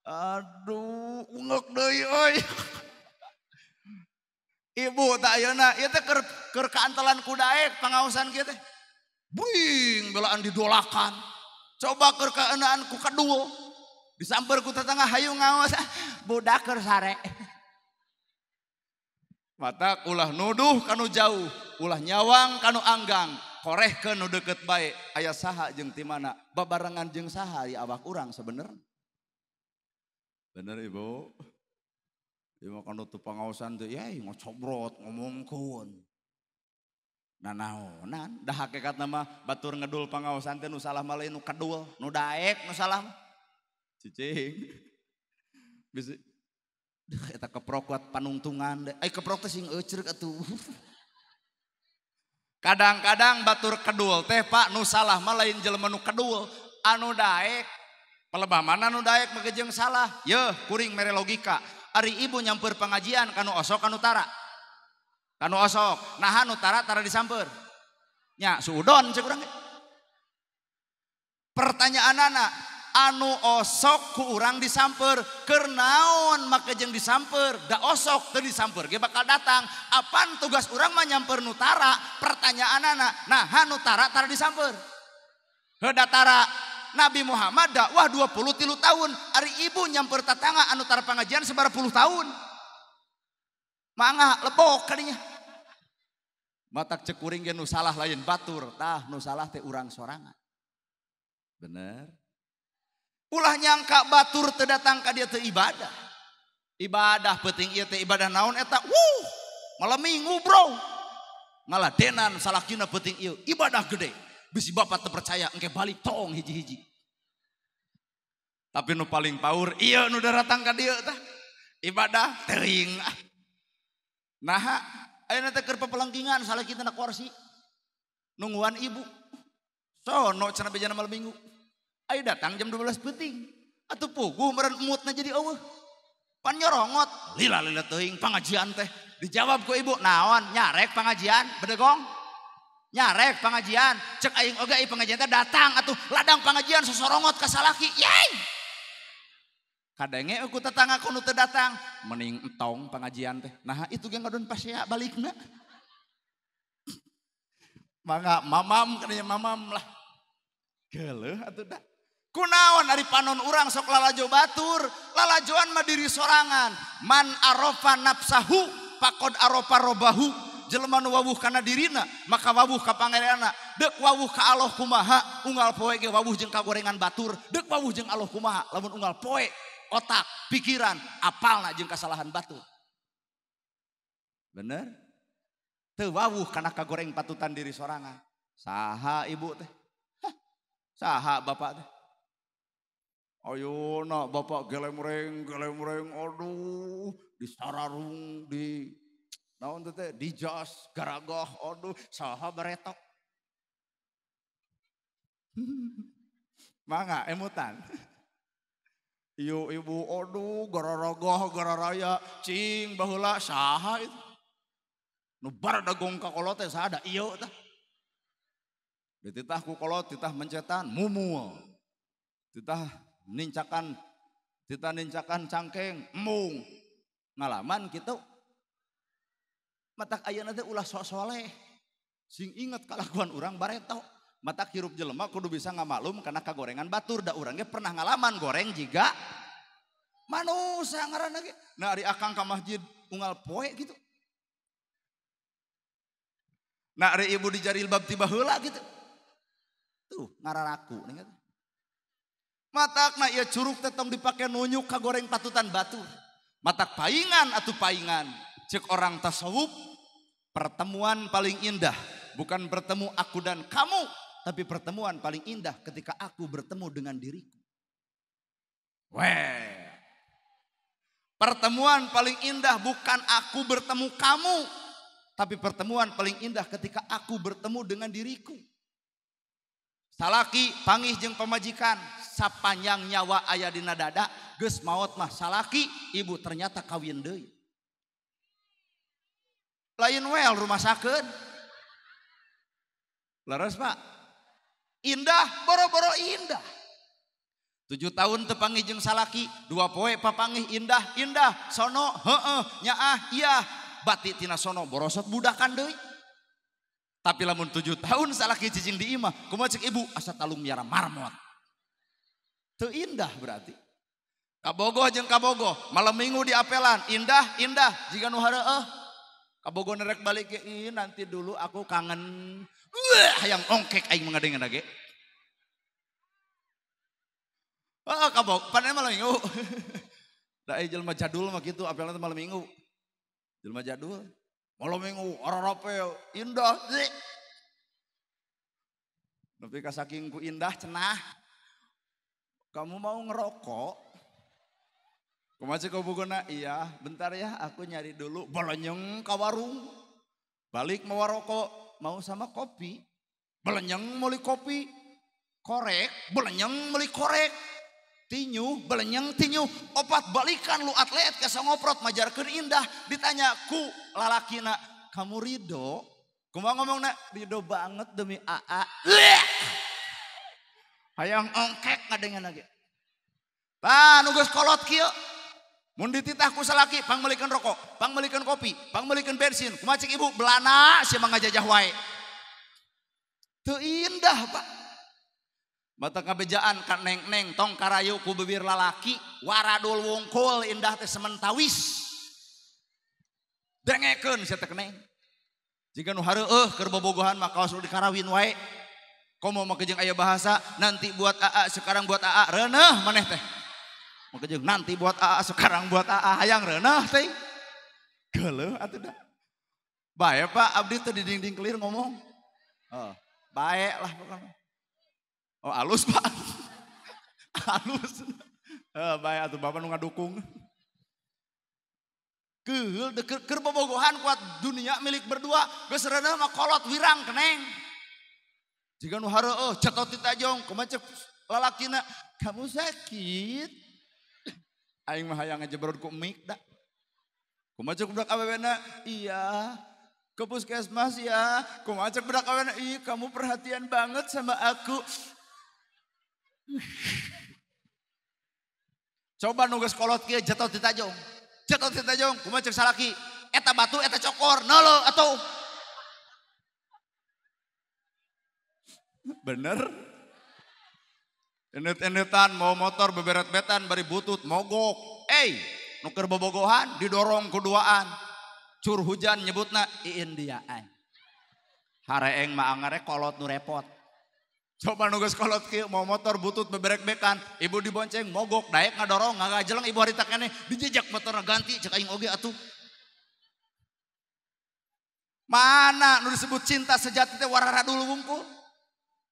Aduh ungek deui euy. Ibu tak ayeuna ieu teh keur kaantelan ku daek pangaosan kieu teh. Buing belaan didolakan. Coba keur kaeunaan ku kedul. Disamper ku tetangga hayu ngaos budak keur sare. Matak ulah nuduh kanu jauh, ulah nyawang kanu anggang, korehkeun nu deukeut bae. Aya saha jeung ti mana? Babarengan jeung saha di awak urang sebenerna. Bener ibu. Ieu mah kanu teu pangaosan teh yeuh ngocobrot ngomongkeun. Nanaonan dah hakikatna mah batur ngedul pangaosan teh nu salah mah lain nu kedul, nu daek nu salah mah. Cicing. Bisi eta keprok kuat panungtungan deh. Ai keprok teh sing euceuk atuh. Kadang-kadang batur kedul teh Pak nu salah mah lain jelema nu kedul, anu daek. Pelebah mana nu daek make jeung salah. Yeuh kuring mere logika. Ari ibu nyamper pengajian kanu osok kanu tara. Kanu osok, naha nu tara tara disamper. Nya suudon cek urang ge. Pertanyaanana anu osok ku urang disamper, keur naon make jeung disamper? Da osok teu disamper ge bakal datang. Apan tugas urang mah nyamper nu tara? Pertanyaanana naha nu tara tara disamper. Heuh da tara Nabi Muhammad dakwah 23 tahun, ari ibu nyamper tatangga anu tara pengajian sabaraha puluh tahun. Mangga lebok kadinya. Matak cek kuring ge nu salah lain batur, tah nu salah teh urang sorangan. Bener. Ulah nyangka batur teu datang ka dia teu ibadah. Ibadah penting ieu teh ibadah naon eta? Wuh, malam minggu bro. Ngaladenan salakina penting ieu, ibadah gede. Bisi bapak teu percaya engke balik tong hiji-hiji. Tapi nu paling paur ieu nu datang ka dieu tah. Ibadah teuing. Naha ayeuna teh keur pepelengkingan salakina na kursi. Nungguan ibu. Sono cenah bejana malam minggu. Ayo datang jam 12 peuting. Atuh puguh meureun emutna jadi eueuh. Pan nyorongot, lila-lila teuing pangajian teh. Dijawab ku ibu, naon nyarek pangajian bedegong. Nyarek pengajian, cek aing oge ai pengajian teh datang atuh ladang pengajian sosorongot ka salaki. Yeay. Kadenge ku tetangga ku nu teu datang, mending entong pengajian teh. Nah itu ge ngadon pasea balikna. Mangga mamam kadinya mamam lah. Geuleuh atuh da. Kunaon ari panon urang sok lalajo batur, lalajoan mah diri sorangan. Man arofa nafsahu faqad arofa robahu. Jelema nu wawuh kana dirina maka wawuh ka pangeranna. Deuk wawuh ka Allah kumaha unggal poe ge wawuh jeung kagorengan batur. Deuk wawuh jeung Allah kumaha lamun unggal poe otak pikiran apalna jeung kasalahan batur. Bener? Teu wawuh kana kagoreng patutan diri sorangan. Saha ibu teh? Hah? Saha bapak teh? Ayeuna bapak gelemreng gelemreng aduh disararung di naon teh di jas garagoh aduh saha baretok. Mangga emutan. Ieu ibu aduh gararogoh gararaya cing baheula saha itu. Nu baradagong ka kolot teh saha da ieu tah. Dititah ku kolot titah mencetan mumul. Titah nincakan cangkeng embung. Ngalaman kitu. Matak ayeuna teh ulah sok soleh. Sing inget kalakuan urang bareto. Matak hirup jelema kudu bisa ngamaklum kana kagorengan batur da urang ge pernah ngalaman goreng jiga manusia ngaranna ge. Nah ari akang ka masjid unggal poe gitu. Nah ari ibu di jarilbab tiba heula gitu. Tuh ngararaku nih. Matakna ieu curug teh tong dipake nunyuk kagoreng patutan batur. Matak paingan atuh paingan. Cek orang tasawuf, pertemuan paling indah bukan bertemu aku dan kamu, tapi pertemuan paling indah ketika aku bertemu dengan diriku. Weh. Pertemuan paling indah bukan aku bertemu kamu, tapi pertemuan paling indah ketika aku bertemu dengan diriku. Salaki pangih jeung pamajikan, sapanjang nyawa aya dina dada, geus maot mah salaki, ibu ternyata kawin deui. Lain wel rumah sakit. Leres Pak. Indah, boro-boro indah. 7 tahun tepangih jeung salaki, 2 poe papangih indah, indah, sono, heeh, nyaah, iya. Bati tina sono borosot budakan deui. Tapi lamun 7 tahun salaki cicing di imah, kumaha cek ibu asa talung miara marmot. Teu indah berarti. Kabogoh jeung kabogoh, malam minggu di apelan, indah, indah, jiga nu hareueuh. Kabogoh nerek balik ke, nanti dulu aku kangen. Wah, hayang ongkek aing mengadengan ge. Oh, kabogoh panen malam minggu. Da jelema jadul mah kitu apelan teh malam minggu. Jelema jadul malam minggu ararapel indah. Nepi ka saking ku indah cenah. Kamu mau ngerokok? Kumaha cek bogona? Iya, bentar ya aku nyari dulu. Belenyeng ka warung. Balik mau rokok, mau sama kopi. Belenyeng meuli kopi. Korek, belenyeng meuli korek. Tinyu, belenyeng tinyu. Opat balikan lu atlet ke sangoprot majarkeun indah. Ditanya ku lalakina, kamu ridho? Kumaha ngomongna? Ridho banget demi AA. Hayang ongkek ngadengen lagi. Tah nu geus kolot kieu. Mun dititah ku salaki pangmeulikeun rokok, pangmeulikeun kopi, pangmeulikeun bensin. Kumaha cek ibu? Belana sia mah ngajajah wae. Teu indah, Pak. Mata kabejaan ka neng-neng tong karayu ku bibir lalaki, waradul wungkul indah teh sementawis. Dengekeun sia teh neng. Jiga nu hareueuh keur bobogohan mah kaos nu dikarawin wae. Komo make jeung aya bahasa nanti buat AA sekarang buat AA reuneuh maneh teh. Make jeung nanti buat AA sekarang buat AA hayang reuneuh teh. Geuleuh atuh da. Bae Pak abdi teh di dinding kelir ngomong. Oh, bae lah pokoknya. Oh alus Pak. Alus. Bae atuh bapak nu ngadukung. Keul keur bobogohan kuat dunia milik berdua geus reuneuh mah kolot wirang keneng. Jiga nu hareueuh cetot ti tajong kumaha cek lalakina kamu sakit. Aing mah hayang ngajebrod ku mik da. Kumaha cek budak awewena? Iya. Ke puskesmas ya. Kumaha cek budak awewena? Ih, kamu perhatian banget sama aku. Coba nu geus kolot kieu cetot ti tajong. Cetot ti tajong kumaha cek salaki? Eta batu eta cokor neuleuh atuh. Bener. Endet-endetan mau motor beberet-betan bari butut mogok. Nu keur bobogohan didorong kuduaan. Cur hujan nyebutna iin dia ai. Hareeng mah angare kolot nu repot. Coba nu geus kolot kieu mau motor butut beberek-bekan, ibu dibonceng mogok daek ngadorong ngagajeleng ibu harita keneh dijejak motorna ganti cek aing oge atuh. Mana nu disebut cinta sejati teh wararadul wungkul.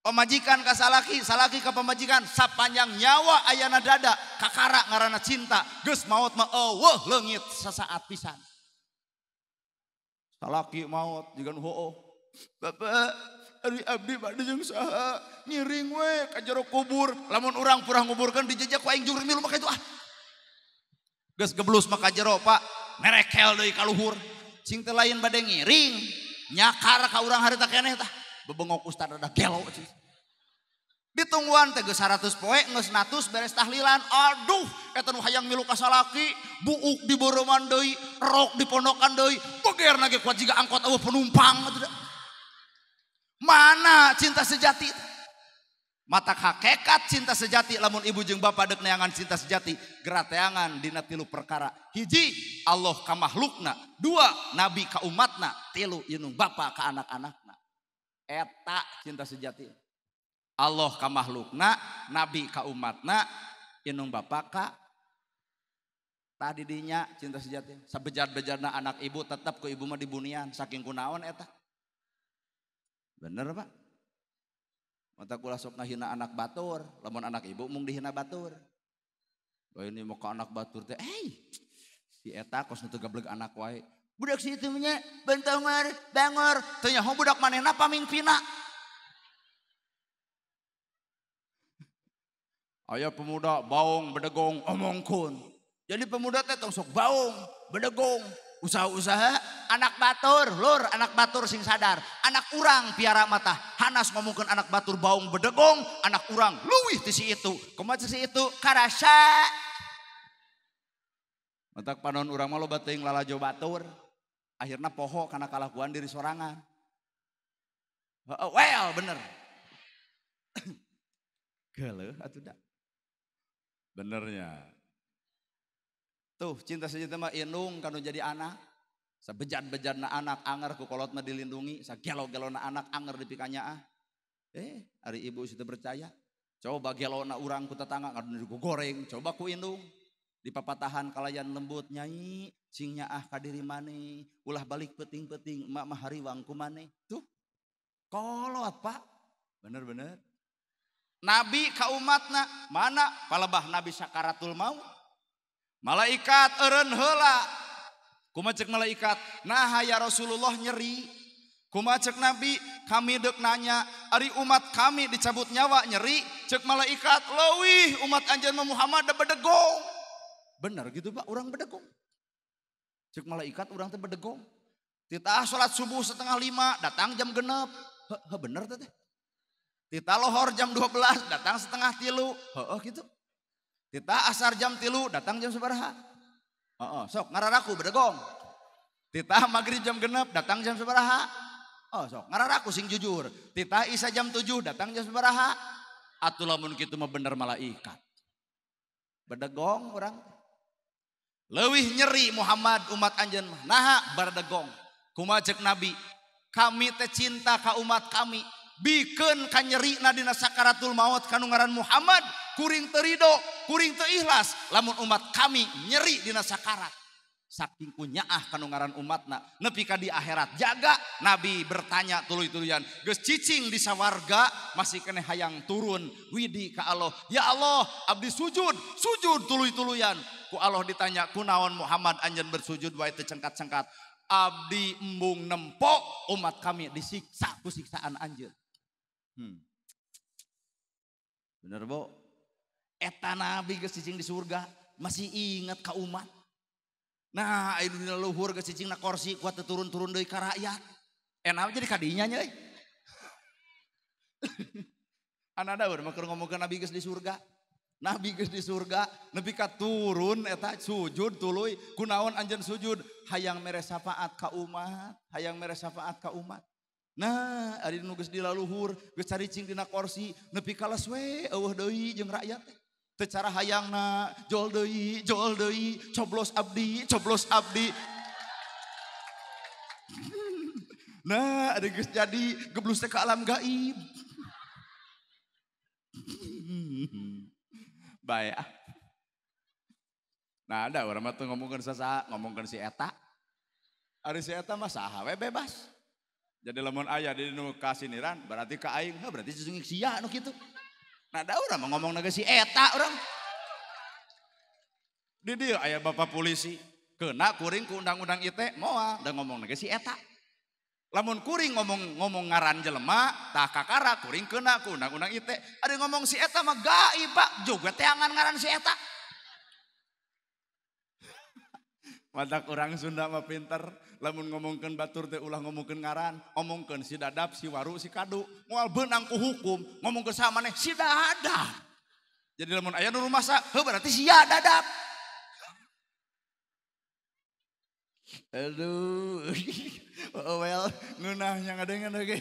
Pemajikan ka salaki, salaki ka pemajikan, sapanjang nyawa ayana dada, kakara ngaranna cinta, geus maot mah eueuh leungit sasaat pisan. Salaki maot jiga nu hooh. Bapak, ari abdi bade jeung saha? Ngiring we ka jero kubur, lamun urang purah nguburkeun dijejak ku aing jurung milu maka itu ah. Geus geblus mah ka jero, Pak, merekel deui ka luhur. Cing teh lain bade ngiring, nyakar ka urang harita keneh tah. Bebengok ustad ada gelo cing. Ditungguan teh geus 100 poe geus natus beres tahlilan. Aduh, eta nu hayang milu ka salaki, buuk di beureman deui, rok di pondokan deui, begerna ge kuat jiga angkot eueuh penumpang atuh. Mana cinta sejati? Mata hakikat cinta sejati lamun ibu jeung bapak deuk neangan cinta sejati, gerateangan dina tilu perkara. Hiji, Allah ka makhlukna, dua, nabi ka umatna, tilu indung bapa ka anak-anakna. Eta cinta sejati. Allah ka makhlukna, nabi ka umatna, indung bapa ka tadi dinya cinta sejati. Sabejat-bejatna anak ibu tetap ku ibu mah dibunian saking kunaon eta. Bener Pak? Mata kula sok ngahina anak batur, lamun anak ibu mung dihina batur. Bah ini mau ke anak batur teh, si eta kos nu teu gableg anak wae. Budak si itu nya bentongar, bangor, teu nyaho budak manehna pamingpina. Aya pemuda baung bedegong omongkun. Jadi pemuda teh tong sok baung, bedegong, usaha-usaha anak batur, lur anak batur sing sadar, anak urang piara mata, hanas ngomongkeun anak batur baung bedegong, anak urang leuwih ti si itu. Kumaha si itu karasa. Matak panon urang mah loba teuing lalajo batur. Akhirna poho kana kalakuan diri sorangan. Well bener. Geuleuh atuh da. Benernya. Tuh cinta sejati mah indung kanu jadi anak. Sabejat-bejatna anak anger ku kolot mah dilindungi, sagelo-gelona anak anger dipikanyaah. Ari ibu situ percaya. Coba gelona urang ku tetangga ngadu goreng, coba ku indung. Dipapatahan kalayan lembut nyai, sing nyaah ka diri maneh, ulah balik peuting-peuting emak mah hariwang ku maneh. Tuh. Kolot, Pak. Bener-bener. Nabi ka umatna mana palebah nabi sakaratul maut. Malaikat eureun heula. Kumaha cek malaikat? Naha ya Rasulullah nyeri. Kumaha cek nabi? Kami deuk nanya, ari umat kami dicabut nyawa nyeri. Cek malaikat, leuwih umat anjeun mah Muhammad da bedegong. Bener gitu Pak, urang bedegong. Cek malaikat urang teh bedegong. Titah salat subuh 4:30 datang jam 6. Heuh bener teh. Titah lohor jam 12 datang 2:30. Heuh gitu. Titah asar jam 3 datang jam sabaraha? Heeh, sok ngararaku bedegong. Titah maghrib jam 6 datang jam sabaraha? Oh sok ngararaku sing jujur. Titah isya jam 7 datang jam sabaraha? Atuh lamun kitu mah bener malaikat. Bedegong urang. Leuwih nyeri Muhammad umat anjeun mah. Naha bardegong. Kumaha cek Nabi? Kami teh cinta ka umat kami. Bikeun ka nyerina dina sakaratul maut kanu ngaran Muhammad, kuring teu rido, kuring teu ikhlas lamun umat kami nyeri dina sakarat. Saking kunyaah kanu ngaran umatna nepi ka di akhirat jaga. Nabi bertanya tuluy-tuluyan, geus cicing di sawarga masih keneh hayang turun widi ka Allah. Ya Allah, abdi sujud, sujud tuluy-tuluyan. Ku Allah ditanya, kunaon Muhammad anjeun bersujud wae teu cengkat-cengkat? Abdi embung nempo umat kami disiksa ku siksaan anjeun. Bener bo? Eta nabi geus cicing di surga masih ingat ka umat. Nah, aya dina luhur geus cicing na kursi kuat teu turun-turun deui ka rakyat. Enak jadi kadinya nya euy. Anada urang mah keur ngomongkeun nabi geus di surga. Nabi geus di surga nepi ka turun eta sujud tuluy. Kunaon anjeun sujud? Hayang mere syafaat ka umat, hayang mere syafaat ka umat. Nah, ari nu geus di laluhur, geus caricing dina kursi nepi ka les we eueuh deui jeung rakyat teh. Teu cara hayangna jol deui, coblos abdi, coblos abdi. Nah, ari geus jadi geblus teh ka alam gaib. Bae ah. Nah, ada urang mah teu ngomongkeun sasaha, ngomongkeun si eta. Ari si eta mah saha we bebas. Jadi lamun aya di nu kasiniran berarti ka aing, heuh berarti cicing sia nu kitu. Nah, da urang mah ngomongna ge si eta urang. Di dieu aya bapak polisi, kena kuring ku undang-undang ITE moal, da ngomongna ge si eta. Lamun kuring ngomong ngaran jelema, tah kakara kuring kena ku undang-undang ITE. Ada ngomong si eta mah gaib Pak, juga teangan ngaran si eta. Matak urang Sunda mah pinter, lamun ngomongkeun batur teh ulah ngomongkeun ngaran, ngomongkeun si Dadap, si Waru, si Kadu, moal beunang ku hukum, ngomongkeun saha maneh si Dadap. Jadi lamun aya nu rumasa, heuh berarti sia Dadap. Aduh, well, ngeunah nya ngadengeun ge.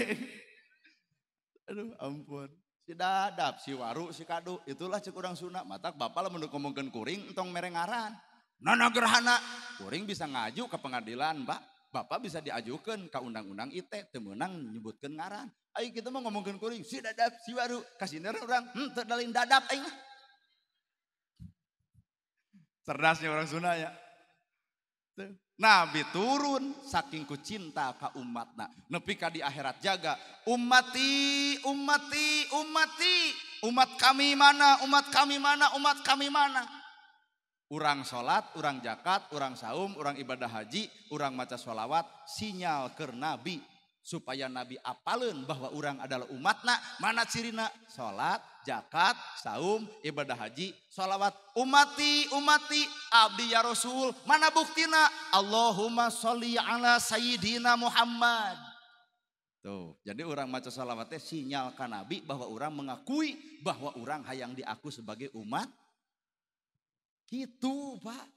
Aduh, ampun. Si Dadap, si Waru, si Kadu, itulah cek urang Sunda. Matak bapak lamun ngomongkeun kuring entong mere ngaran. Nana gerhana, kuring bisa ngaju ke pengadilan, Pak. Bapak bisa diajukan ke undang-undang ITE, teu meunang nyebutkeun ngaran. Ayo kita mau ngomongkeun kuring, si Dadap, si Waru, kasineun urang, teu dalin Dadap aing mah. Cerdasnya orang Sunda ya. Nabi turun saking ku cinta ka umatna nepi ka di akhirat jaga ummati ummati ummati, umat kami mana, umat kami mana, umat kami mana. Urang salat, urang zakat, urang saum, urang ibadah haji, urang maca sholawat, sinyal keur nabi supaya nabi apaleun bahwa urang adalah umatna. Mana cirina? Salat, zakat, saum, ibadah haji, sholawat. Umati, umati, abdi ya Rasul. Mana buktina? Allahumma sholli ala sayyidina Muhammad. Tuh, jadi orang maca sholawatnya sinyal ka nabi bahwa orang mengakui bahwa orang hayang diaku sebagai umat. Gitu Pak.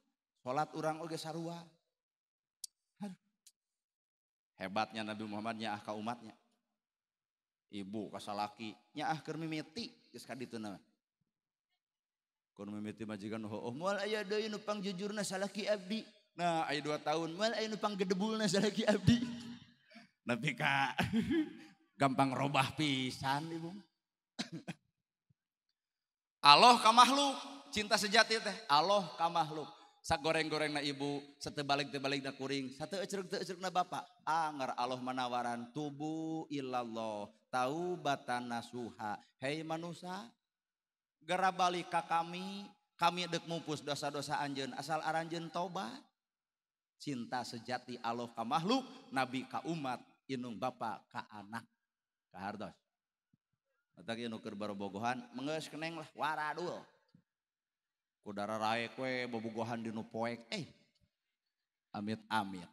Salat orang oge sarua. Aduh. Hebatnya Nabi Muhammad nyaah ka umatnya. Ibu ka salaki nyaah keur mimiti geus ka dituna. Keur mimiti majikan heueuh moal aya deui nu pangjujurna salaki abdi. Nah, aya 2 tahun moal aya nu panggedebulna salaki abdi. Nepi ka gampang robah pisan ibu. Allah ka makhluk, cinta sejati teh Allah ka makhluk. Sagoreng-gorengna ibu, satebalik-tebalikna kuring, satu ecreg-ecregna bapak. Anger Allah manawaran tubu ilallah, taubatan nasuha. Hei manusia, gera balik ka kami, kami dek mupus dosa-dosa anjeun asal aranjeun tobat. Cinta sejati Allah ka makhluk, nabi ka umat, inung bapa ka anak. Ka hartos. Matak ieu nu keur barobogohan, mengeus keneng lah waradul. Kudara raek we bobogohan dinu poek amit-amit.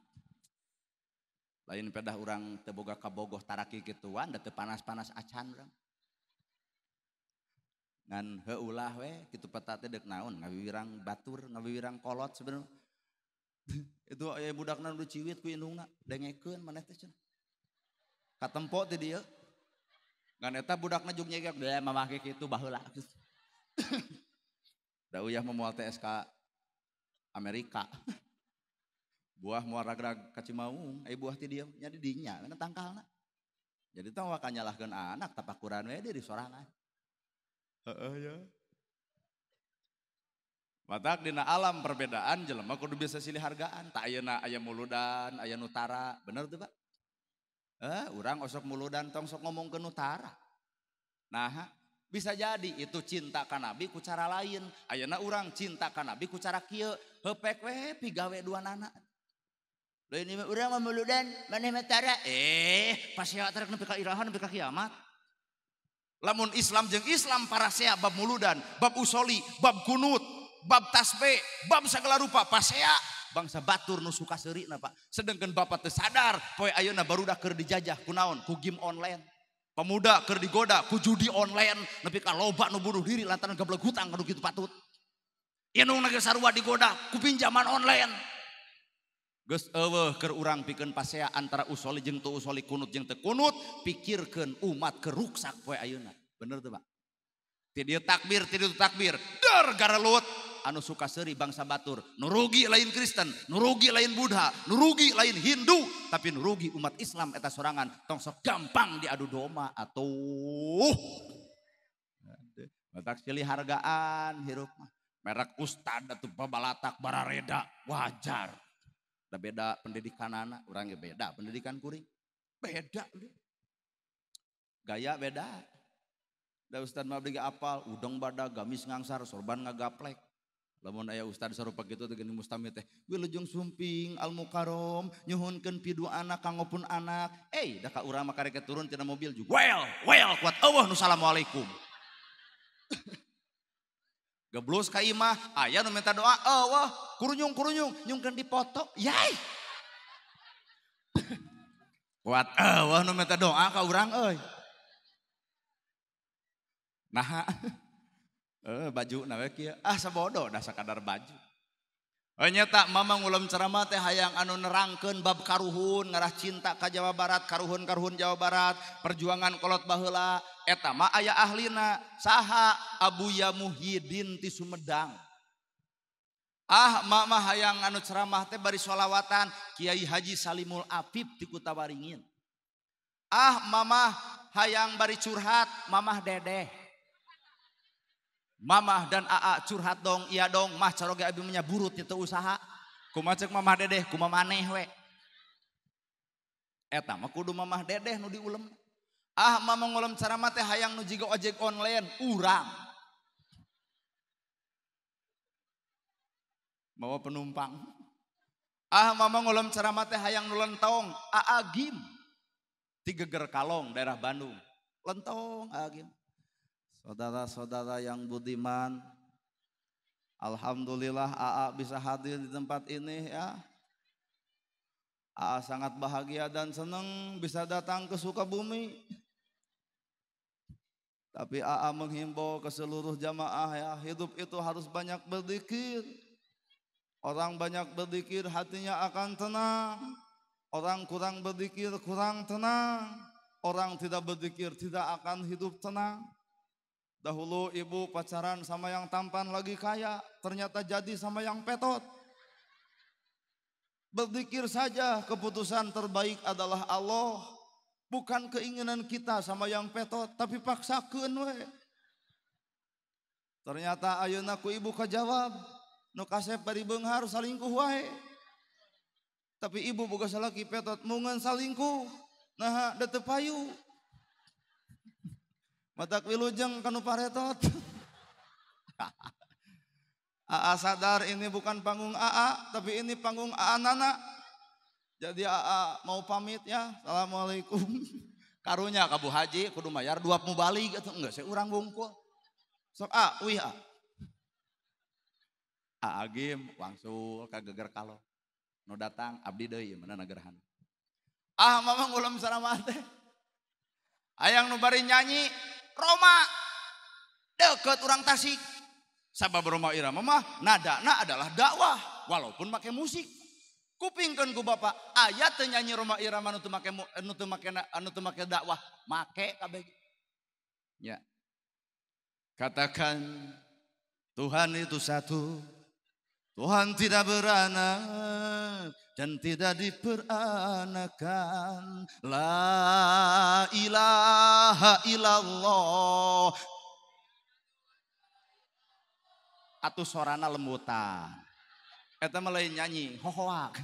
Lain pedah urang teu boga kabogoh taraki kituan da teu panas-panas acan urang. Ngan heulah we kitu peta teh deuk naon ngawiwirang batur, ngawiwirang kolot sebenarnya. Itu aya budakna nu ciwit ku indungna, dengekeun maneh teh cenah. Katempo teh dieu. Ngan eta budakna jug nyegek deui mamah kitu baheula. Da uyah memual TSK Amerika. Buah mual ragrag ka Cimaung, ai buah ti dieu nya di dinya kana tangkalna. Jadi tong waka nyalahkeun anak tapakuran we diri sorangan. Heeh ya. Matak dina alam perbedaan jelema kudu bisa silih hargaan. Tak ayeuna aya muludan, aya nutara, bener teu Pak? Urang osok muludan tong sok ngomongkeun nutara. Nah, bisa jadi itu cinta ka nabi ku cara lain. Ayeuna urang cinta ka nabi ku cara kieu, heupek we pigawe dua nana. Lain ieu urang mah muludan, maneh mah tara. Pasea tarek nepi ka iraha nepi ka kiamat. Lamun Islam jeung Islam parasea bab muludan, bab usoli, bab kunut, bab tasbih, bab segala rupa pasea bangsa batur nu suka seurina Pak. Sedengkeun bapak teu sadar poe ayeuna barudak keur dijajah ku naon? Ku game online. Pemuda keur digoda ku judi online nepi ka loba nu bunuh diri lantaran gablek hutang anu kitu patut. Indungna ge sarua digoda ku pinjaman online. Geus eueuh keur urang pikeun pasea antara usoli jeung teu usoli, kunut jeung teu kunut, pikirkeun umat keur ruksak poe ayeuna. Bener teu Pak? Ti dieu takbir, ti dieu takbir, der garelut anu suka seuri bangsa batur, nu rugi lain Kristen, nu rugi lain Buddha, nu rugi lain Hindu, tapi nu rugi umat Islam eta sorangan tong sok gampang diadu domba atuh. Matak silih hargaan hirup mah. Merek ustad atuh babalatak barareda wajar. Da beda pendidikanana, urang ge beda pendidikan kuring. Beda. Gaya beda. Da ustad mah abdi ge apal, udang badag, gamis ngangsar, sorban ngagaplek. Lamun aya ustad sarupa kitu teh geuning mustami teh, wilujeng sumping al mukarrom nyuhunkeun piduana kanggo pun anak. Da ka urang mah karek turun tina mobil juga. Well kuat eueuh nu assalamualaikum. Geblus ka imah, aya nu minta doa, eueuh kurunyung-kurunyung nyungkeun dipoto. Yai. Kuat eueuh nu minta doa ka urang euy. Nah, baju nawe kieu, ah sabodo dah sakadar baju. Nyata mama ngulem ceramah teh hayang anu nerangkeun bab karuhun, ngarah cinta ka Jawa Barat, karuhun-karuhun Jawa Barat, perjuangan kolot baheula, eta mah aya ahlina, saha Abuya Muhyiddin ti Sumedang. Ah mama hayang anu ceramah teh bari sholawatan Kiai Haji Salimul Afif ti Kutawaringin. Ah mama hayang bari curhat, mamah dedeh. Mamah dan AA curhat dong, iya dong, mah caroge abi mah burut itu usaha. Kumaha ceuk mamah dedeh, kumaha maneh we. Eta mah kudu mamah dedeh nu diulem. Ah mama ngulem ceramah teh hayang nu jiga ojek online, urang. Mawa penumpang. Ah mama ngulem ceramah teh hayang nu lentong, AA Gim. Tigeger Kalong daerah Bandung. Lentong AA Gim. Saudara-saudara yang budiman, alhamdulillah AA bisa hadir di tempat ini ya. AA sangat bahagia dan senang bisa datang ke Sukabumi. Tapi AA menghimbau ke seluruh jamaah ya, hidup itu harus banyak berzikir. Orang banyak berzikir hatinya akan tenang. Orang kurang berzikir kurang tenang. Orang tidak berzikir tidak akan hidup tenang. Dahulu ibu pacaran sama yang tampan lagi kaya, ternyata jadi sama yang petot. Berzikir saja, keputusan terbaik adalah Allah. Bukan keinginan kita sama yang petot, tapi paksakeun we. Ternyata ayeuna ku ibu kajawab. Nu kasep bari beunghar salingkuh wae. Tapi ibu boga salaki petot mungan salingkuh. Nah, da teu payu. Matak wilujeng kanu paretot. Aa sadar ini bukan panggung AA, tapi ini panggung AA Nana. Jadi AA mau pamit ya. Assalamualaikum. Karunya ka Bu Haji kudu mayar 2 mubalik atuh enggak saya urang wungkul. Sok A, uih A. A Agim wangsul ka geger kalo. Nu datang abdi deui mana nagerahan. Ah mamang ulam saramah teh. Hayang nu bari nyanyi Roma deket urang Tasik. Sabab Roma Irama mah nadana adalah dakwah walaupun make musik. Kupingkeun ku bapak aya teu nyanyi Roma Irama nu teu make nu teu make nu teu make dakwah, make kabeh. Ya. Katakan Tuhan itu satu. Tuhan tidak beranak dan tidak diperanakan. La ilaha illallah. Atuh sorana lembutan. Eta mah lain nyanyi, hohoak.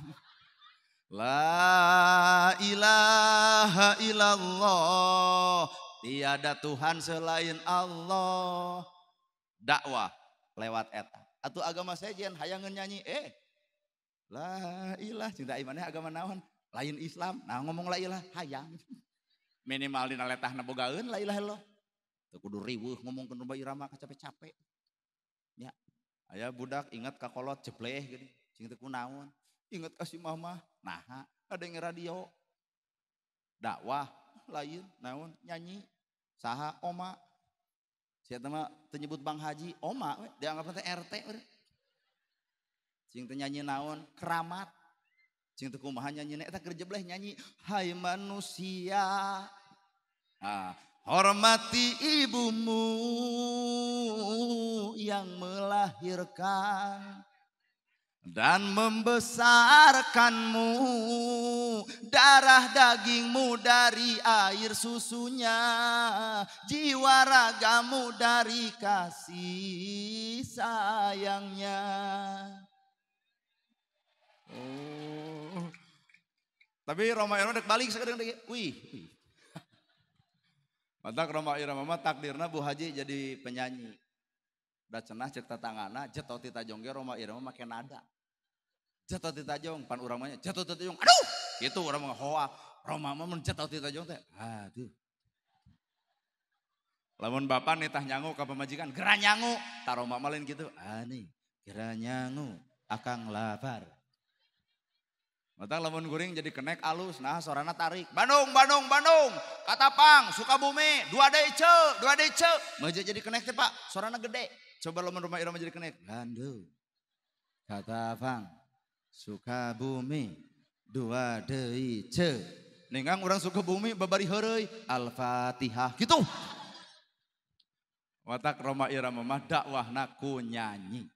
La ilaha illallah. Tiada Tuhan selain Allah. Dakwah lewat eta. Atau agama sejen hayangeun nyanyi la ilah cinta imannya agama naon lain Islam nah ngomong la ilah hayang minimal dina letahna bogaeun la ilaha illallah teu kudu riweuh ngomongkeun Roma Irama kacape-cape nya aya budak ingat ka kolot jebleh geuning cing teu kunaon ingat ka si mama naha ngadenge radio dakwah lain naon nyanyi saha oma. Sia teh mah teu nyebut Bang Haji, oma we, dianggap teh RT we. Cing teh nyanyi naon? Keramat. Cing teh kumaha nyanyina eta keur jebleh nyanyi, hai manusia. Nah, hormati ibumu yang melahirkan dan membesarkanmu, darah dagingmu dari air susunya, jiwa ragamu dari kasih sayangnya. Oh. Tapi Roma Irama dek balik sekarang deui. Wih. Matak Roma Irama mah takdirna Bu Haji jadi penyanyi. Da cenah cek tatangana jatuh ti tajong ge Roma Irama make nada. Jatuh ti tajong pan urang mah jatuh ti tajong. Aduh, gitu urang mah hoa. Roma mah mun jatuh ti tajong teh. Aduh. Lamun bapak nitah nyangu ka pamajikan, geura nyangu. Ta Roma mah lain kitu. Ani, geura nyangu, akang lapar. Matak lamun guring jadi kenek alus, nah sorana tarik. Bandung, Bandung, Bandung, Katapang, Sukabumi, 2 DC, 2 DC. Meja jadi kenek teh Pak, sorana gede. Coba lamun Roma Irama jadi kenek. Bandung, Katapang, Sukabumi, 2 DC. Ninggang orang Sukabumi babari heureuy, Al-Fatihah gitu. Watak Roma Irama mah dakwahna ku nyanyi.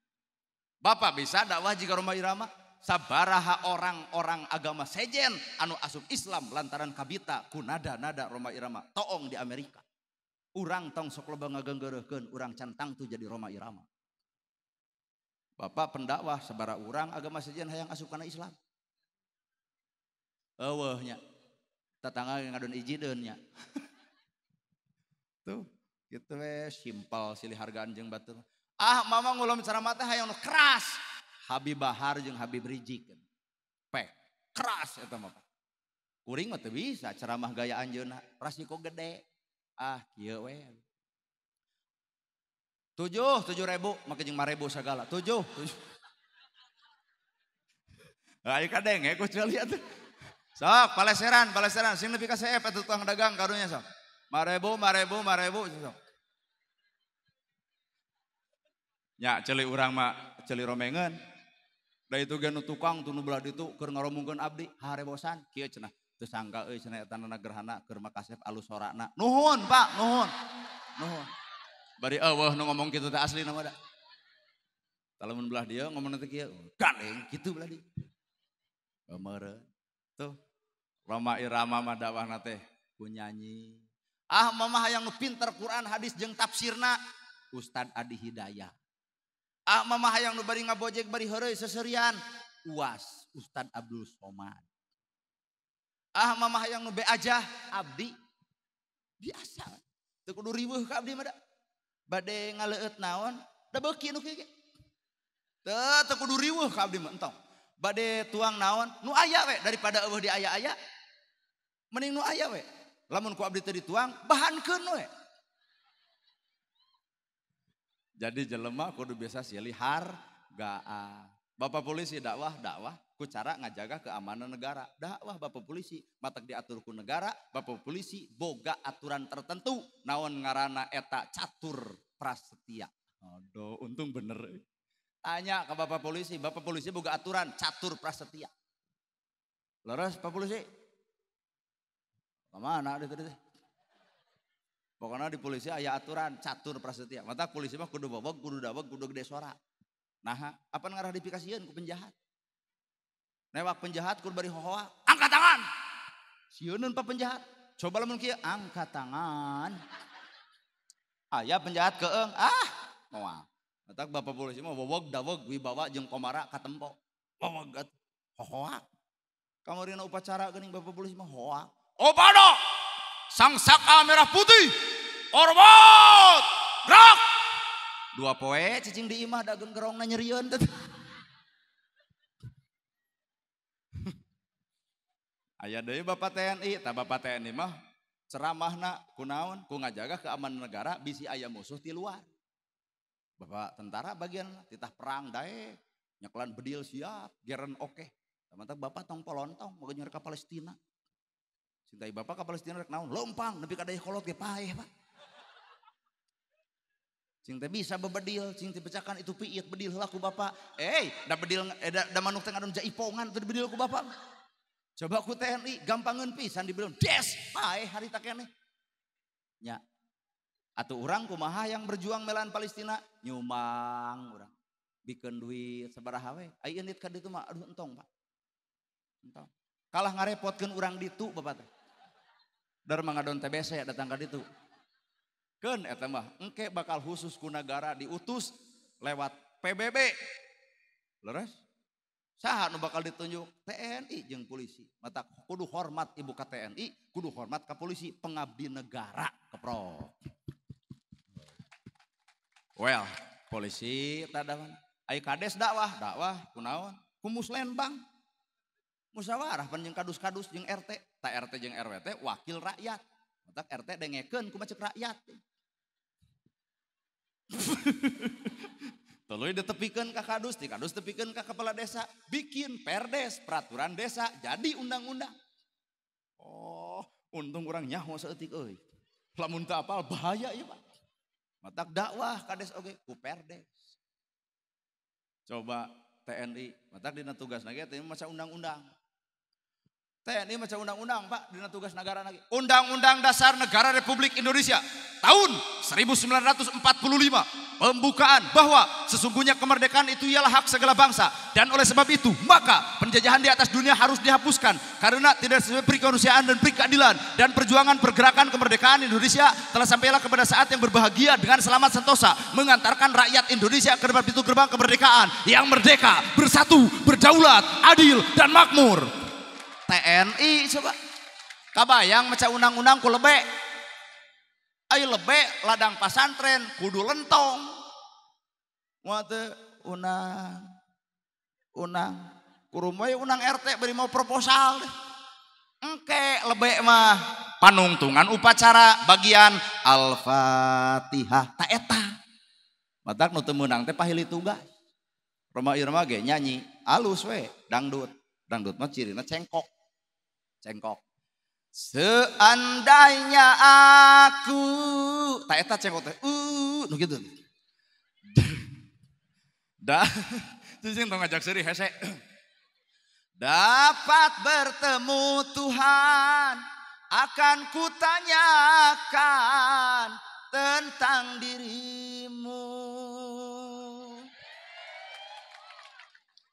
Bapak bisa dakwah jika Roma Irama? Sabaraha orang-orang agama sejen anu asup Islam lantaran kabita ku nada-nada Roma Irama toong di Amerika. Urang tong sok loba ngagenggeureurkeun urang can tangtu jadi Roma Irama. Bapak pendakwah sabara urang agama sejen hayang asup kana Islam. Eueuh nya. Tetangga ngadon ijideun nya. Tuh, kitu we simpel silih hargaan jeung batur. Ah, mama ngulom ceramah teh hayang nu keras. Habib Bahar jeung Habib Rizik. Pek, keras eta mah. Kuring mah teu bisa ceramah gaya anjeunna, rasiko gede. Ah, kieu we. 7.000 make jeung 5.000 sagala. 7. Ayo kadenge ku ceuli atuh. Sok paleseran, paleseran sing nepi ka seep atuh tukang dagang karunya sok. 5.000, 5.000, 5.000 sok. Nya ceuli urang mah ceuli romengeun. Da itu ge nu tukang tu nu belah ditu keur ngaromongkeun abdi harebosan kieu cenah. Teu sangka euy cenah eta na gerhana keur makasep alus sorana. Nuhun Pak, nuhun. Nuhun. Bari eueuh nu ngomong kitu teh aslina mah da. Lamun belah dieu ngomongna teh kieu, gandeng kitu belah dieu. Meureun. Tuh Roma Irama mah dakwahna teh ku nyanyi. Ah mama hayang nu pinter Quran hadis jeung tafsirna Ustad Adi Hidayat. Ah mama hayang nu bari ngabojek bari heureuy seserian. Uas Ustad Abdul Somad. Ah mama hayang nu be aja abdi. Biasa. Teu kudu riweuh ka abdi mah da. Bade ngaleueut naon da beuki nu kieu ge. Teu kudu riweuh ka abdi mah entong. Bade tuang naon nu aya we daripada eueuh di aya-aya. Mending nu aya we. Lamun ku abdi teu dituang bahankeun we. Jadi jelema kudu biasa silih hargaan. Bapak polisi dakwah, dakwah ku cara ngajaga keamanan negara. Dakwah bapak polisi matak diatur ku negara, bapak polisi boga aturan tertentu naon ngaranna eta catur prasetya. Aduh, untung bener. Tanya ke bapak polisi boga aturan catur prasetya. Leres Pak polisi? Kemana dia tadi? Pokoknya di polisi aya aturan catur prasetya. Mata polisi mah kudu bobog, kudu daweg, kudu gede suara. Nah, apa ngarah dipikasieun ku penjahat? Newak penjahat kudu bari hohoa, angkat tangan. Sieuneun pak penjahat. Coba lamun kieu angkat tangan. Aya penjahat keeng, ah, moal. Matak bapak polisi mah bobog, daweg, wibawa jeung komara katempo. Bobog hohoa. Kamarina upacara geuning bapak polisi mah hoa. Obado! Sang saka merah putih, hormat, gerak. Dua poe cicing di imah dagang gerongna nyerieun. Aya deui bapak TNI, tah bapak TNI mah ceramahna kunaon ku ngajaga keamanan negara bisi aya musuh ti luar. Bapak tentara bagian titah perang daek, nyekelan bedil siap, geren oke. Mantap bapak tong polontong mau nyer ka Palestina. Cintai bapak ke Palestina rek naon lempang nepi ka Dayakolot ge paeh Pak. Cing teh bisa bebedil, cing teh becakan itu piit bedil heula ku bapak. Da bedil da manuk teh ngadon jaipongan teu dibedil ku bapak. Coba ku TNI gampangeun pisan dibedil. Des, paeh harita keneh. Nya. Atuh urang kumaha yang berjuang melan Palestina? Nyumbang urang. Bikeun duit sabaraha we. Ai indit ka ditu mah aduh entong Pak. Entong. Kalah ngarepotkeun urang ditu bapak teh. Dar mangadon TBC datang ka ditu. Keun eta mah engke bakal khusus ku nagara diutus lewat PBB. Leres? Saha nu bakal ditunjuk? TNI jeung polisi. Mata kudu hormat ibu ka TNI, kudu hormat ka polisi, pengabdi negara keprok. Well, polisi tadawan. Ai kades dakwah, dakwah kunaon? Ku muslenbang. Musyawarah pan jeung kadus-kadus jeung RT, ta RT jeung RW teh wakil rakyat. Matak RT dengekeun kumaha cek rakyat. Tuluy ditepikeun ka kadus, di kadus tepikeun ka kepala desa, bikin perdes, peraturan desa, jadi undang-undang. Oh, untung urang nyaho saeutik euy. Lamun teu apal bahaya ieu Pak. Matak dakwah kades oge ku perdes. Coba TNI, matak dina tugas ge teh maca undang-undang. TNI maca undang-undang Pak, dina tugas negara lagi. Undang-Undang Dasar Negara Republik Indonesia tahun 1945, pembukaan bahwa sesungguhnya kemerdekaan itu ialah hak segala bangsa dan oleh sebab itu maka penjajahan di atas dunia harus dihapuskan karena tidak sesuai perikemanusiaan dan perikeadilan dan perjuangan pergerakan kemerdekaan Indonesia telah sampailah kepada saat yang berbahagia dengan selamat sentosa mengantarkan rakyat Indonesia ke depan pintu gerbang kemerdekaan yang merdeka, bersatu, berdaulat, adil dan makmur. TNI coba kabayang maca undang-undang ku lebe. Ayo lebe ladang pasantren kudu lentong. Moal teu unang unang kurumoy unang RT beri mau proposal deh. Engke lebe mah panungtungan upacara bagian Al-Fatihah ta eta. Matak nu teu meunang teh pahili tugas. Roma Irama ge nyanyi alus we dangdut. Dangdut mah cirina cengkok. Cengkok. Seandainya aku tak eta cengkok teh nu kitu. Dah cicing tong ngajak seuri hese. Dapat bertemu Tuhan akan kutanyakan tentang dirimu.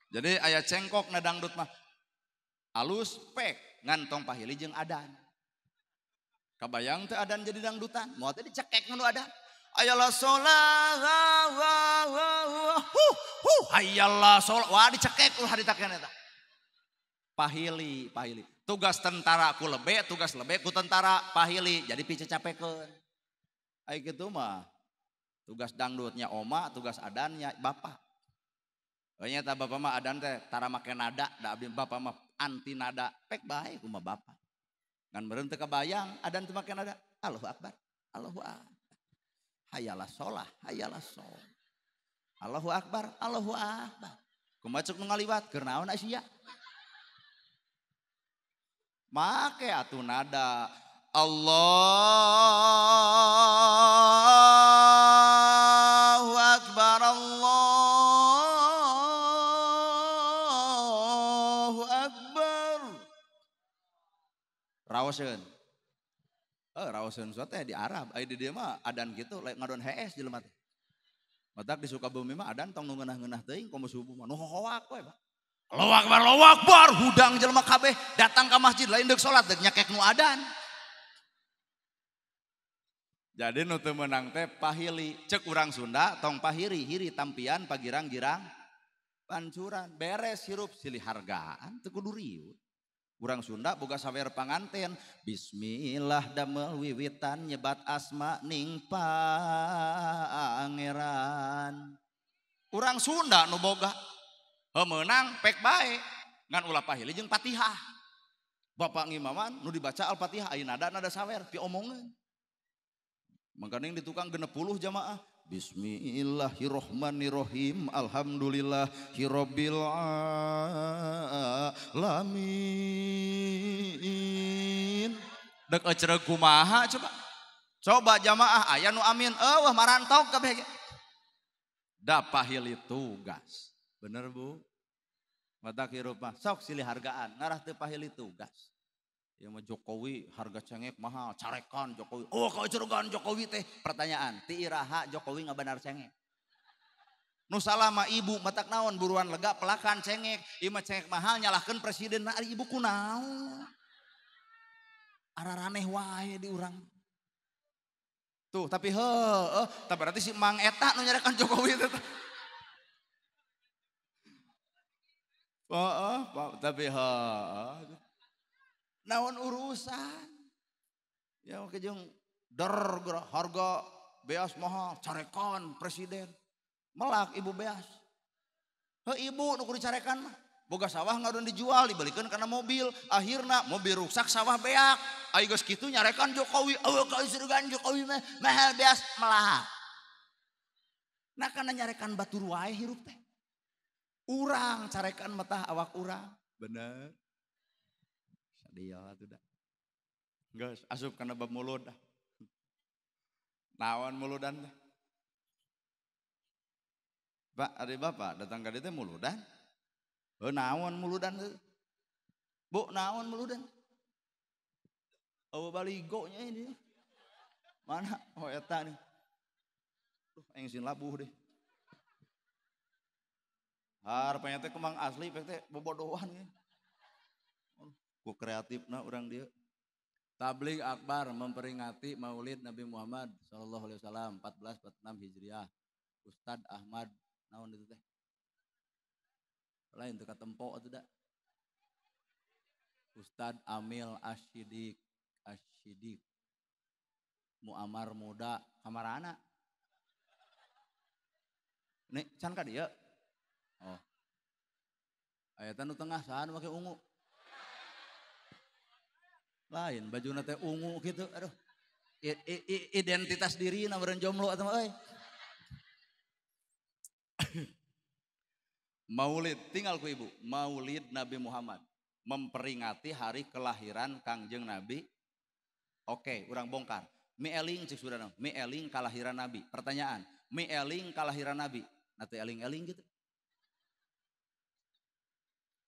Jadi aya cengkok na dangdut mah alus pek ngantong pahili jeung adan. Kabayang teu adan jadi dangdutan, moal teh dicekek nu adan. Ayalah sholat, huh, Hayalah sholat. Wah dicekek ulah ditakeun eta. Pahili, pahili. Tugas tentara ku lebe, tugas lebe ku tentara pahili. Jadi picecapekeun. Ai kitu mah. Tugas dangdutnya oma, tugas adannya bapak. Nya ta bapak mah adan teh tara make nada, da abdi bapak mah anti nada. Pek bae kumaha bapak. Ngan meureun teu kabayang adan teu make nada. Allahu akbar. Allahu akbar. Hayalah sholah, hayalah sholah. Allahu akbar, Allahu akbar. Kumaha ceuk nu ngaliwat keur naon sia? Make atuh nada. Allahu akbar, Allahu akbar. Raoseun. Raoseun teh di Arab, aya di dieu mah adan kitu lain ngadon hees jelema teh. Matak di Sukabumi mah adan tong nu ngeunah-ngeunah teuing komo subuh mah nu hohoak we, Pak. Allahu akbar, Allahu akbar, hudang jelema kabeh datang ka masjid lain deuk salat deuk nyekek nu adan. Jadi nu teu meunang teh pahili, cek urang Sunda tong pahiri, hiri tampian pagirang-girang pancuran, beres hirup silih hargaan teu kudu riut. Urang Sunda boga sawer panganten, bismillah damel wiwitan nyebat asma ning pangeran. Urang Sunda nu boga meunang pek bae ngan ulah pahili jeung Fatihah. Bapak ngimaman nu dibaca Al-Fatihah aya nada-nada sawer piomongeun. Mangkaning di tukang 60 jamaah. Bismillahirrohmanirrohim. Alhamdulillahirabbil alamin. Dek ecreg kumaha coba. Coba jamaah aya nu amin, eueuh marantok kabeh. Da pahili tugas. Bener Bu? Matak hirup mah sok silih hargaan, ngarah teu pahili tugas. Ya mah Jokowi harga cengek mahal, carekan Jokowi. Oh keuceureugan Jokowi teh. Pertanyaan, ti iraha Jokowi ngabanar cengek? Nu salah mah ibu, matak naon buruan lega pelakan cengek. Ieu mah cengek mahal nyalahkeun presiden, nah ari ibu kunaon? Araraneh wae di urang. Tuh, tapi heueuh, tah berarti si Mang eta nu nyarekan Jokowi teh. Heeh, tapi heueuh. Naon urusan? Ya oke jeung der harga beas mahal, carekan presiden. Melak ibu beas. Heuh ibu nu kudu dicarekan mah. Boga sawah ngadon dijual, dibelikeun kana mobil. Akhirna mobil ruksak sawah beak. Ai geus kitu nyarekan Jokowi, eueuh kauseuregan Jokowi mah mahal beas melak. Nah kana nyarekan batur wae hirup teh. Urang carekan metah awak urang. Bener. Dia tuh dah. Geus asup kana bab mulud dah. Naon muludan teh? Pak, ari bapak datang ka dieu teh muludan? Heuh naon muludan teh? Bu, naon muludan? Eueuh baligo nya ini. Mana? Oh eta nih. Duh, aing sin labuh deh. Harapanya teh kembang asli pek teh bobodohan ge. Ku kreatifna urang dia. Tabligh Akbar memperingati Maulid Nabi Muhammad sallallahu alaihi wasallam 1446 Hijriah. Ustad Ahmad naon itu teh? Lain teu katempo atuh da. Ustad Amil Asyidik, Asyidik. Muammar muda kamarana. Nih can ka dieu. Oh. Aya teh nu tengah saha nu make ungu? Lain bajuna teh ungu gitu, aduh. Identitas diri na meureun jomblo atuh mah euy. Maulid, tinggal ku ibu, Maulid Nabi Muhammad memperingati hari kelahiran Kangjeng Nabi. Oke, urang bongkar. Mi eling cek sudana, mi eling kalahiran Nabi. Pertanyaan, mi eling kalahiran Nabi. Nah teu eling-eling gitu.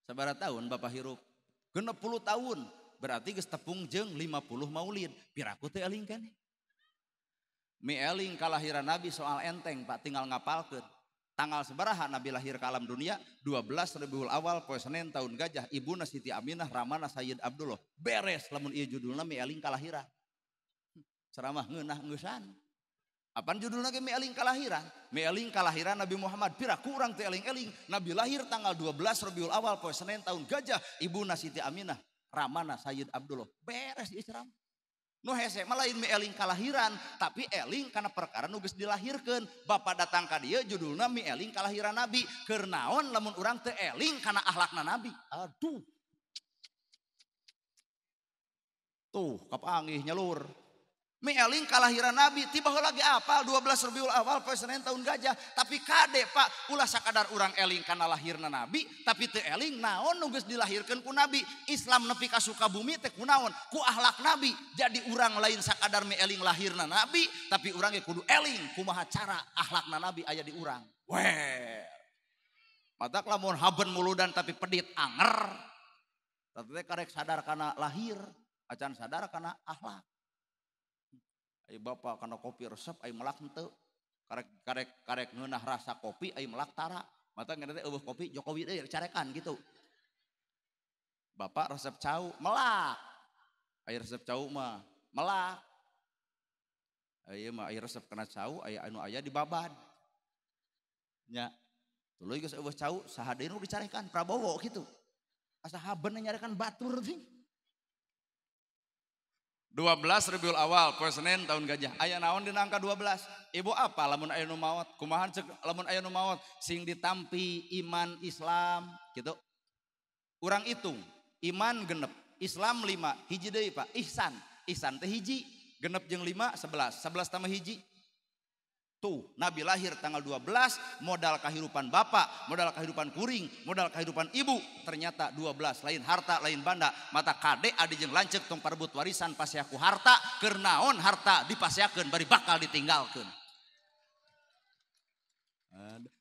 Sabaraha tahun bapak hirup? 60 tahun. Berarti geus tepung jeung 50 maulid. Piraku teu eling keneh. Mi eling kalahiran Nabi soal enteng Pak, tinggal ngapalkeun. Tanggal sabaraha Nabi lahir ke alam dunia? 12 Rabiul Awal poe Senin tahun gajah, ibuna Siti Aminah, ramana Sayyid Abdullah. Beres lamun ieu judulna mi eling kalahiran. Ceramah ngeunah ngeusan. Apaan judulna ge mieling kalahiran? Mieling kalahiran Nabi Muhammad. Pira kurang teu eling-eling. Nabi lahir tanggal 12 Rabiul Awal poe Senin tahun gajah, ibuna Siti Aminah, ramana Sayyid Abdullah. Beres ieu ceramah. Nu hese mah lain mieling kalahiran, tapi eling kana perkara nu geus dilahirkeun. Bapak datang ka dieu judulna mieling kalahiran Nabi. Keur naon lamun urang teu eling kana akhlakna Nabi? Aduh. Tuh, kapanggih nyelur. Mieling kalahiran Nabi, tiba lagi apal 12 Rabiul Awal poe Senin tahun gajah, tapi kade Pak, ulah sakadar urang eling kana lahirna Nabi, tapi teu eling naon nu geus dilahirkeun ku Nabi. Islam nepi ka Sukabumi teh kunaon? Ku akhlak Nabi. Jadi urang lain sakadar mieling lahirna Nabi, tapi urang ge kudu eling kumaha cara akhlakna Nabi aya di urang. Weh. Matak lamun haben muludan tapi pedit anger. Teh karek sadar kana lahir, acan sadar kana akhlak. Ai bapak kana kopi resep ai melak henteu. Karek ngeunah rasa kopi ai melak tara. Mata ngeunah teh eueuh kopi Jokowi deui carekan gitu. Bapak resep cau melak. Ai resep cau mah melak. Ai mah ai resep kana cau ai anu aya di babad. Nya. Tuluy geus eueuh cau saha deui nu dicarekan Prabowo gitu. Asa haben nyarekan batur teh. 12 Rabiul Awal poe Senin tahun gajah. Aya naon dina angka 12? Ibu apa lamun aya nu maot? Kumaha ceuk lamun aya nu maot? Sing ditampi iman Islam gitu. Urang hitung, iman genep, Islam 5, hiji deui Pak, ihsan. Ihsan teh hiji, genep jeung 5 11, 11 tambah hiji. Tuh, Nabi lahir tanggal 12, modal kehidupan bapak, modal kehidupan kuring, modal kehidupan ibu, ternyata 12, lain harta, lain banda, mata kade adi jeung lanceuk tong parebut warisan pasiaku harta, keur naon harta dipasiakeun bari bakal ditinggalkeun.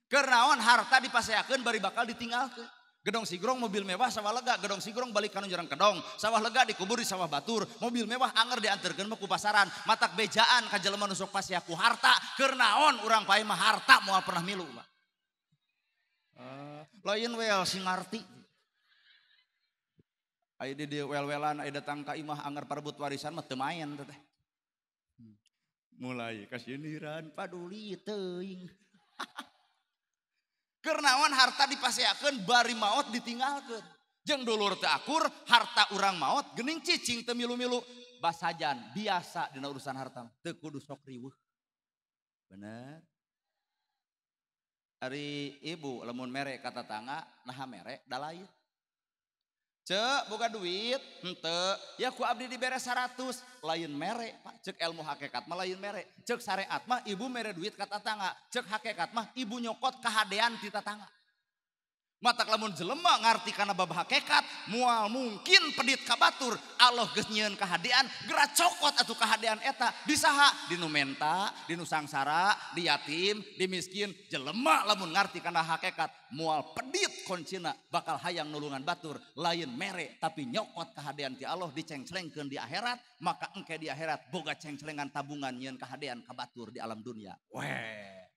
Keur naon harta dipasiakeun bari bakal ditinggalkeun. Gedong sigrong mobil mewah sawah lega, gedong sigrong balik kanu jurang kedong, sawah lega dikubur di sawah batur, mobil mewah anger dianterkeun mah ku pasaran, matak bejaan ka jelema nu sok pasiaku harta, keur naon urang pae mah harta moal pernah milu, Pak. Lain wel sing ngarti. Aya di dieu wel-welan aya datang ka imah anger parebut warisan mah teu maen teh. Mulai kasindiran paduli teuing. Kernawan harta dipasiakeun bari maot ditinggalkeun. Jeung dulur teu akur, harta urang maot geuning cicing teu milu-milu. Basajan biasa dina urusan harta teu kudu sok riweuh. Bener. Ari ibu lamun mere ka tatangga naha mere da lain. Cek boga duit henteu, ya ku abdi dibere 100, lain mere Pak. Cek ilmu hakikat mah lain mere. Cek syariat mah ibu mere duit ka tatangga. Cek hakikat mah ibu nyokot kahadean ti tatangga. Matak lamun jelema ngarti kana bab hakikat moal mungkin pedit ka batur. Allah geus nyieun kahadean, geura cokot atuh kahadean eta. Di saha? Di nu menta, di nu sangsara, di yatim, di miskin. Jelema lamun ngarti kana hakikat moal pedit kuncina bakal hayang nulungan batur, lain mere tapi nyokot kahadean ti Allah dicengclengkeun di akhirat, maka engke di akhirat boga cengclengan tabungan nyieun kahadean ka batur di alam dunia. Weh.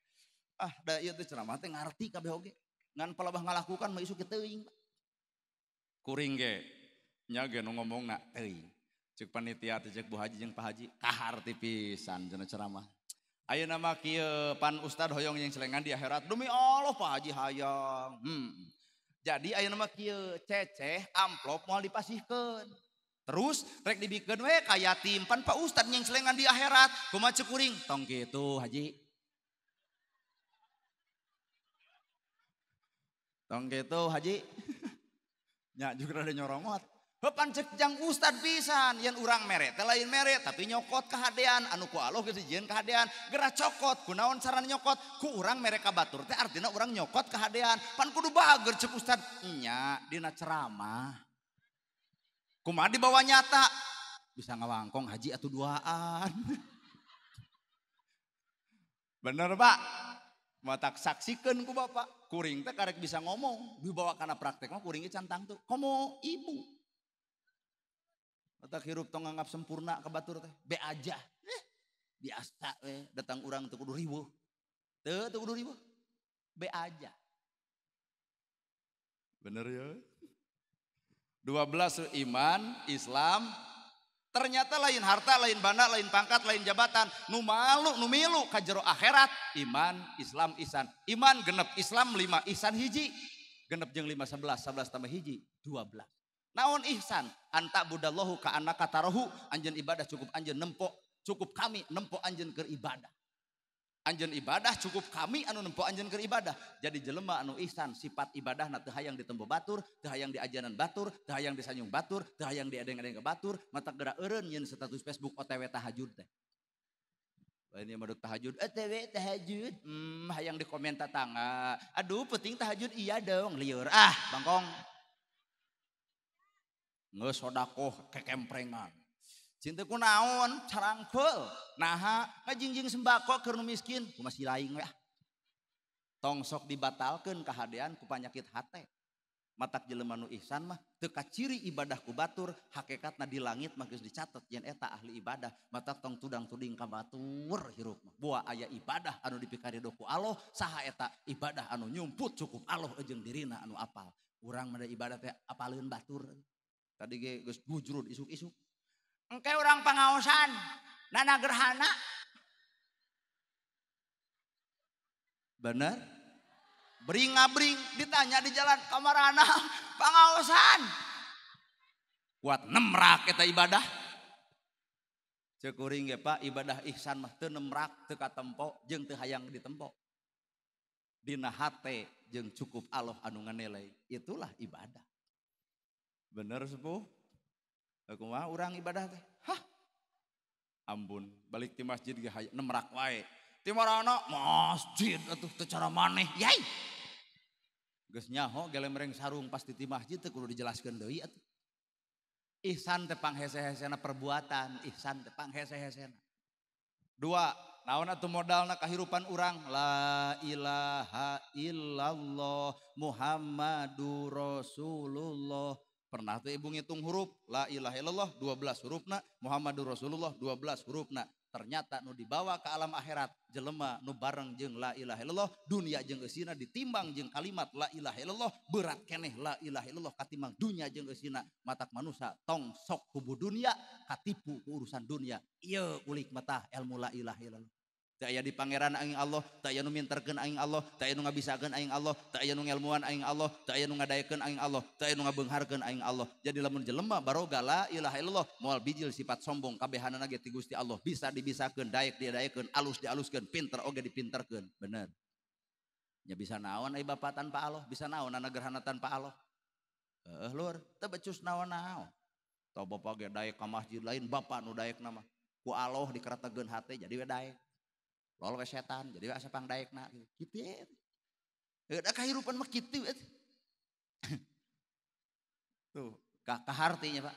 Ah, da ieu teh ceramah teh ngarti kabeh oge. Ngan palebah ngalakukan mah isu teuing. Kuring ge nya ge nu ngomongna teuing. Ceuk panitia teh ceuk Bu Haji jeung Pak Haji kaharti pisan cenah ceramah. Ayeuna mah kieu pan ustad hoyong yang celengan di akhirat demi Allah Pak Haji hayang. Jadi ayeuna mah kieu ceceh amplop moal dipasihkeun. Terus rek dibikeun we ka yatim pan Pak Ustad yang celengan di akhirat. Kumaha ceuk kuring? Tong kitu Haji. Tong gitu Haji. Nya juga rada nyorongot. Heupan cek jang ustad pisan yen urang mere teh lain mere tapi nyokot kahadean anu ku Allah geus dijieun kahadean geura cokot kunaon carana nyokot ku urang mere ka batur teh artina urang nyokot kahadean pan kudu bager cek ustad nya dina ceramah kumaha dibawa nyata bisa ngawangkong haji atuh duaan. Bener Pak. Matak saksikeun ku bapak kuring teh karek bisa ngomong dibawa kana praktek mah kuring ge can tangtu komo ibu. Matak hirup tong nganggap sempurna ka batur teh be aja. Biasa we datang urang teu kudu riweuh. Teu kudu riweuh. Be aja. Bener ya? 12 iman, Islam, Ternyata lain harta, lain banda, lain pangkat, lain jabatan. Nu malu, nu milu ka jero akhirat. Iman, Islam, ihsan. Iman genep, Islam 5, ihsan hiji. Genep jeung 5 11, 11 tambah hiji 12. Naon ihsan? Anta budallahu ka annaka tarahu. Anjeun ibadah cukup anjeun nempo, cukup kami nempo anjeun keur ibadah. Anjeun ibadah cukup kami anu nempo anjeun keur ibadah. Jadi jelema anu ihsan sifat ibadahna teu hayang ditempo batur, teu hayang diajanan batur, teu hayang disanyung batur, teu hayang diadeng-adeng ke batur, mata geura eureun nyeun status Facebook OTW tahajud teh. Lain ieu mah tahajud, OTW tahajud, hayang dikomen tatangga. Aduh penting tahajud iya dong, lieur ah bangkong. Geus sodakoh kekemprengan. Cinta ku naon carangkeul naha ngajingjing sembako keur nu miskin ku masih lain we. Tong sok dibatalkeun kahadean ku panyakit hate. Matak jelema nu ihsan mah teu kaciri ibadah ku batur, hakikatna di langit mah geus dicatet yen eta ahli ibadah. Matak tong tudang-tuding ka batur hirup mah. Boa aya ibadah anu dipikarido ku Allah, saha eta ibadah anu nyumput cukup Allah jeung dirina anu apal. Urang mah ibadah teh apaleun batur. Tadi ge geus bujrud isuk-isuk. Engke urang pangaosan nana gerhana. Bener? Bring-ngabring ditanya di jalan kamarana pangaosan. Kuat nemrak eta ibadah. Ceuk kuring ge Pak, ibadah ihsan mah teu nemrak, teu katempo jeung teu hayang ditempo. Dina hate jeung cukup Allah anu nganilai, itulah ibadah. Bener sepuh? Kumaha urang ibadah teh? Hah? Ampun, balik ti masjid ge hayang nemrak wae. Ti marana masjid atuh teu cara maneh. Yai. Geus nyaho gelemreng sarung pasti ti masjid teu kudu dijelaskeun deui atuh. Ihsan teh panghese-hesena perbuatan, ihsan teh panghese-hesena. Dua, naon atuh modalna kahirupan urang? La ilaha illallah Muhammadur Rasulullah. Pernah tuh ibu ngitung huruf la ilaha illallah 12 hurufna, Muhammadur Rasulullah 12 hurufna. Ternyata nu dibawa ke alam akhirat jelema nu bareng jeung la ilaha illallah, dunia jeung eusina ditimbang jeung kalimat la ilaha illallah, berat keneh la ilaha illallah katimbang dunia jeung eusina. Matak manusa tong sok kubu dunia katipu ku urusan dunia. Ieu ulik mata ilmu la ilaha illallah. Teu aya di pangeran aing Allah, teu aya nu minterkeun aing Allah, teu aya nu ngabisakeun aing Allah, teu aya nu ngelmuan aing Allah, teu aya nu ngadaekeun aing Allah, teu aya nu ngabeungharkeun aing Allah. Jadi lamun jelema baroga la ilaha illallah moal bijil sifat sombong kabehanana ge ti Gusti Allah, bisa dibisakeun, daek didaekeun, alus dialuskeun, pinter oge dipinterkeun. Bener. Nya bisa naon ai bapak tanpa Allah, bisa naon anak gerhana tanpa Allah. Heuh lur, teu becus naon-naon. Tah bapak ge daek ka masjid lain, bapak nu daekna mah. Ku Allah dikerategeun hate jadi we daek. Lol we setan, jadi we asa pangdaekna gitu. Heuh da kahirupan mah kitu eta. Tuh, kahartinya Pak.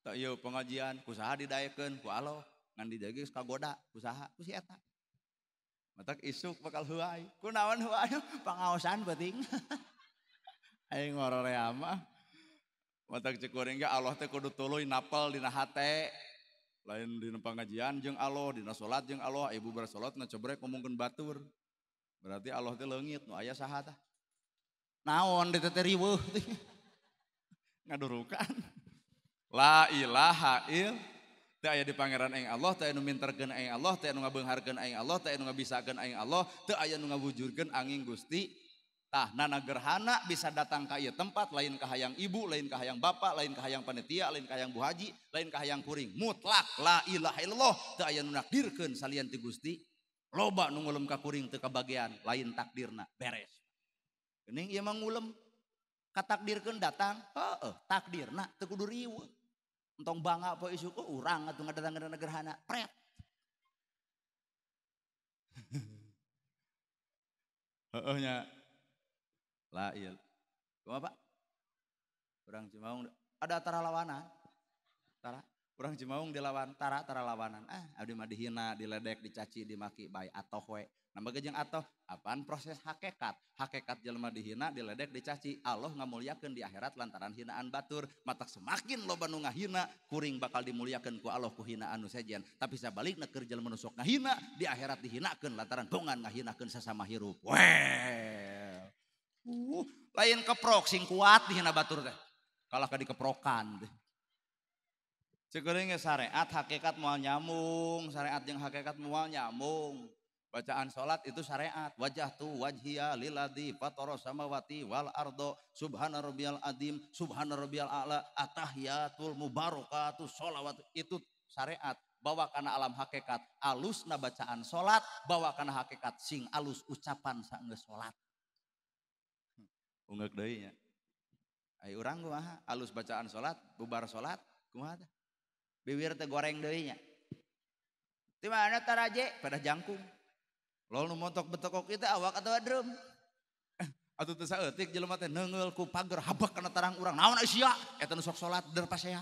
Tah ieu pengajian ku saha didaekeun ku Allah, ngan didaekeun geus kagoda ku saha ku si eta. Matak isuk bakal heuay. Kunaon heuay? Pangaosan beuting. Aing ngororea mah. Matak ceuk kuring ge Allah teh kudu tuluy napel dina hate. Lain dina pengajian jeung Allah, dina salat jeung Allah, ibu bersalat ngacobrek ngomongkeun batur. Berarti Allah teh leungit nu aya saha tah? Naon di teh riweuh teh. Ngadurukan. La ilaha il teu aya di pangeran aing Allah, teu aya nu minterkeun aing Allah, teu aya nu ngabeungharkeun aing Allah, teu aya nu ngabisakeun aing Allah, teu aya nu ngawujudkeun angin Gusti. Tah nana gerhana bisa datang ka ieu tempat lain ka hayang ibu, lain ka hayang bapak, lain ka hayang panitia, lain ka hayang bu haji, lain ka hayang kuring. Mutlak la ilaha illallah teu aya nu nakdirkeun salian ti Gusti. Loba nu ngulem ka kuring teu kabagean, lain takdirna beres. Geuning ieu mah ngulem katakdirkeun datang, heueuh takdirna teu kudu riweuh. Entong bangga poe isuk oh, urang atuh ngadatangkeun gerhana, pret. Heueuh nya. La iya. Kumaha Pak? Urang Cimaung ada tara lawanan. Tara, urang Cimaung dilawan tara tara lawanan. Ah, abdi mah dihina, diledek, dicaci, dimaki bae atoh we. Nambah ge jeung atoh, apaan proses hakikat? Hakikat jelema dihina, diledek, dicaci, Allah ngamuliakeun di akhirat lantaran hinaan batur. Matak semakin loba nu ngahina, kuring bakal dimuliakeun ku Allah ku hinaan nu sejen. Tapi sabalikna keur jelema nu sok ngahina, di akhirat dihinakeun lantaran bongan ngahinakeun sasama hirup. Well. Lain keprok sing kuat dihina batur teh. Kalah ka dikeprokan teh. Cek syariat hakikat moal nyambung, syariat jeung hakikat moal nyambung. Bacaan salat itu syariat. Wajjahtu wajhiya lilladzi fatara samawati wal ardo subhana rabbiyal azim subhana rabbiyal a'la atahiyatul mubarakatuh sholawat, itu syariat. Bawa kana alam hakikat, alusna bacaan salat, bawa kana hakikat sing alus ucapan saenggeus salat. Ungeuk deui nya. Ai urang kumaha? Alus bacaan salat, bubar salat kumaha teh? Bibir teh goreng deui nya. Di mana taraje? Pada jangkung. Lol nu montok betokok itu awak atau drum. Atuh teu saeutik jelema teh neungeul ku pager habak kana tarang urang. Naon ai sia? Eta nu sok salat der pasea.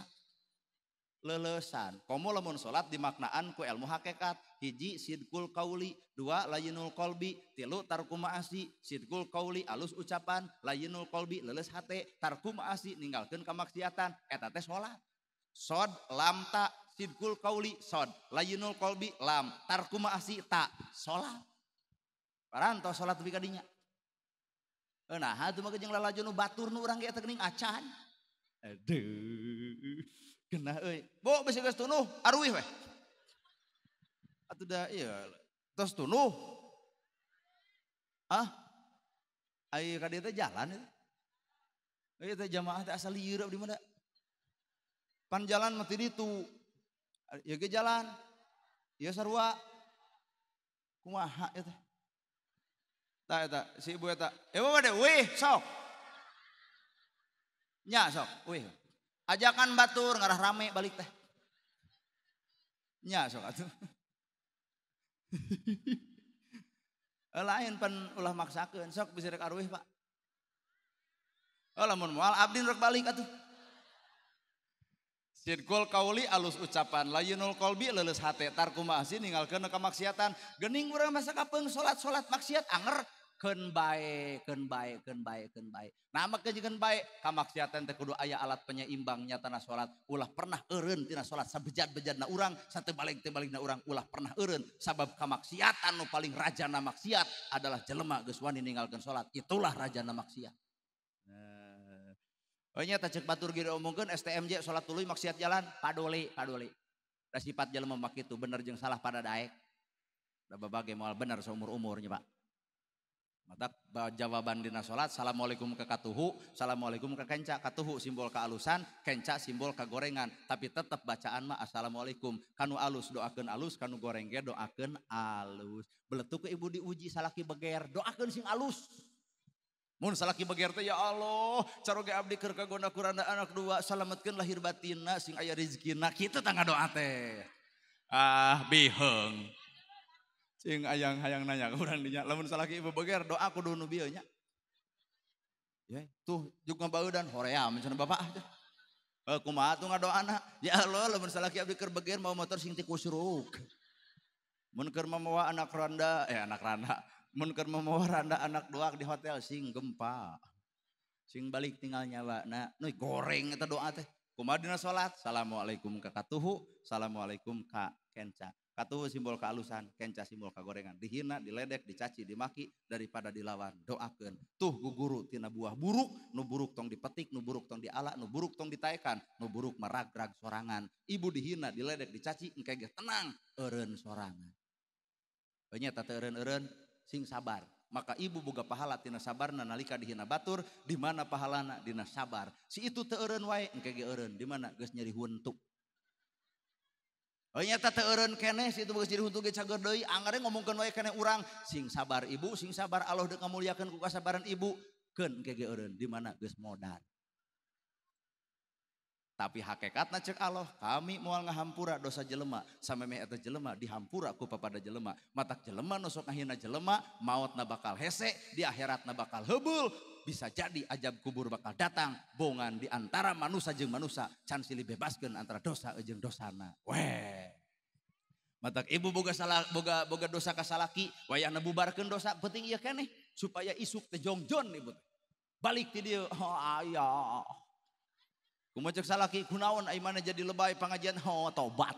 Leleusan. Komo lamun salat dimaknaan ku ilmu hakikat. Hiji sidqul qauli, dua layinul qalbi, tilu tarku ma'asi. Sidqul qauli alus ucapan, layinul qalbi leuleus hate, tarku ma'asi ninggalkeun kamaksiatan, eta teh salat. Sod lam ta, sidqul qauli sod, layinul qalbi lam, tarku ma'asi ta, salat. Parantos salat tepi ka dinya. Nah, atuh mah jeung lalajo nu batur nu urang ge eta geuning acan. Aduh. Genah euy. Bu bisi geus tunuh, aruih weh. Atuh da ieu tos tunuh. Ah. Ai ka dieu teh jalan eta. Ieu teh jamaah teh asal lieur di mana? Pan jalan mah ti ditu. Ieu ge jalan. Ieu sarua. Kumaha ieu teh? Tah eta si ibu eta. Ieu mah bade wih sok. Nya sok, wih. Ajakan batur ngarah rame balik teh. Nya sok atuh. Lain pan ulah maksakeun sok bisa rek aruih Pak. Oh lamun moal abdi rek balik atuh. Sidqul qauli alus ucapan, layinul qalbi leuleus hate, tarku ma'asi ninggalkeun kamaksiatan. Geuning urang masa kapeung salat-salat maksiat anger keun bae, keun bae, keun bae, keun bae. Nah make jeung bae kamaksiatan teh kudu aya alat penyeimbang nyatana salat. Ulah pernah eureun tina salat sabejad-bejadna urang, satebalik-tebalikna urang ulah pernah eureun sabab kamaksiatan nu paling rajana maksiat adalah jelema geus wani ninggalkeun salat. Itulah rajana maksiat. Oh nya tah ceuk batur ge diomongkeun STMJ salat tuluy maksiat jalan, paduli, paduli. Da sifat jelema mah kitu bener jeung salah pada daek. Da babage moal bener saumur-umur nya Pak. Mata jawaban dina salat assalamualaikum ke katuhu, assalamualaikum ke kenca. Katuhu simbol kealusan, kenca simbol kegorengan, tapi tetap bacaan mah assalamualaikum. Kanu alus doakeun alus, kanu goreng ge doakeun alus. Beletuk ke ibu diuji salaki beger, doakeun sing alus. Mun salaki beger teh ya Allah, caroge abdi keur kagonda kuranda anak dua, salametkeun lahir batinna sing aya rezekina, kitu tah ngadoa teh. Ah biheung. Sing ayang-hayang nanya ke urang dinya, lamun salaki ibu beger doa kudu nu bieu nya. Ya, tuh juk ngabaudan hoream cenah bapak ah. Kumaha tuh ngadoana? Ya Allah, lamun salaki abdi keur beger mau motor sing ti kusruk. Mun keur mamawa anak randa, anak randa. Mun keur mamawa randa anak dua di hotel sing gempa. Sing balik tinggal nyawa. Nah, nu goreng eta doa teh. Kumaha dina salat? Assalamualaikum ka katuhu, assalamualaikum ka kenca. Katuhu simbol kealusan, kenca simbol kagorengan. Dihina, diledek, dicaci, dimaki daripada dilawan. Doakeun. Tuh guguru tina buah buruk, nu buruk tong dipetik, nu buruk tong diala, nu buruk tong ditaekan, nu buruk meragrag sorangan. Ibu dihina, diledek, dicaci, engke ge tenang, eureun sorangan. Nya teh eureun-eureun sing sabar. Maka ibu boga pahala tina sabarna nalika dihina batur, di mana pahalana dina sabar. Si itu teu eureun wae, engke ge eureun, di mana geus nyeri huntu. Oh nyata teu eureun keneh si itu geus nyeri huntu ge cager deui, angere ngomongkeun wae keneh urang, sing sabar ibu, sing sabar Allah deuk ngamuliakeun ku kasabaran ibu, keun engke ge eureun, di mana geus modar. Tapi hakikatna cek Allah, kami moal ngahampura dosa jelema, samemeh eta jelema dihampura ku papada jelema. Matak jelema nu sok ngahina jelema, maotna bakal hese, di akhiratna bakal heubeul, bisa jadi ajab kubur bakal datang, bongan di antara manusa jeung manusa, can silih bebaskeun antara dosa jeung dosana. Weh. Matak ibu boga salah, boga dosa ka salaki, wayahna bubarkeun dosa penting ieu keneh supaya isuk teh jongjon ibu. Balik ti dieu, oh aya. Kumaha cek salaki kunaon ai mana jadi lebay pangajian, oh tobat.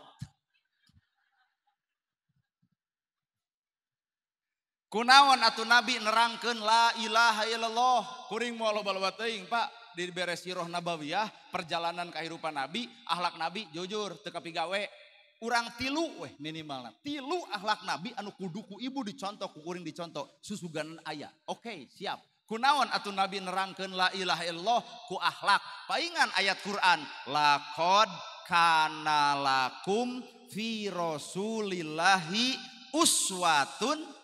Kunaon atuh Nabi nerangkeun la ilaha illallah, kuring moal loba-loba teuing Pak, dibere sirah nabawiyah, perjalanan kehidupan Nabi, akhlak Nabi jujur teu kapigawe. Urang tilu weh minimalna. Tilu akhlak Nabi anu kudu ku ibu dicontoh, ku kuring dicontoh, susuganan aya. Oke, siap. Kunaon atuh Nabi nerangkeun la ilaha illallah ku akhlak. Paingan ayat Quran, laqad kana lakum fi rasulillahi uswatun.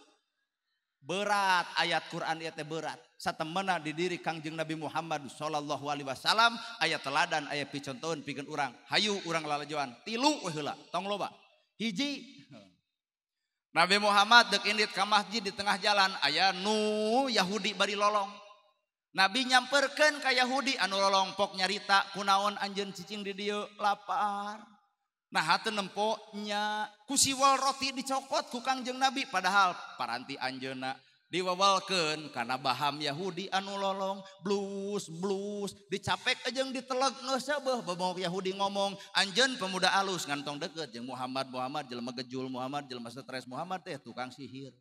Berat ayat Quran ieu teh berat. Satemena di diri Kangjeng Nabi Muhammad sallallahu alaihi wasallam aya teladan aya picontoheun pikeun urang. Hayu urang lalajoan tilu we heula, tong loba. Hiji, Nabi Muhammad dek indit ka masjid di tengah jalan aya nu Yahudi bari lolong. Nabi nyamperkeun ka Yahudi anu lolong pok nyarita kunaon anjeun cicing di dieu lapar. Nah hate nempo nya ku siwal roti dicokot ku Kangjeng Nabi padahal paranti anjeunna diwawalkeun kana baham Yahudi anu lolong blus blus dicapek jeung diteleg geus beuh bebongok Yahudi ngomong anjeun pemuda alus ngan tong deket jeung Muhammad Muhammad jelema gejul Muhammad jelema stres Muhammad teh tukang sihir.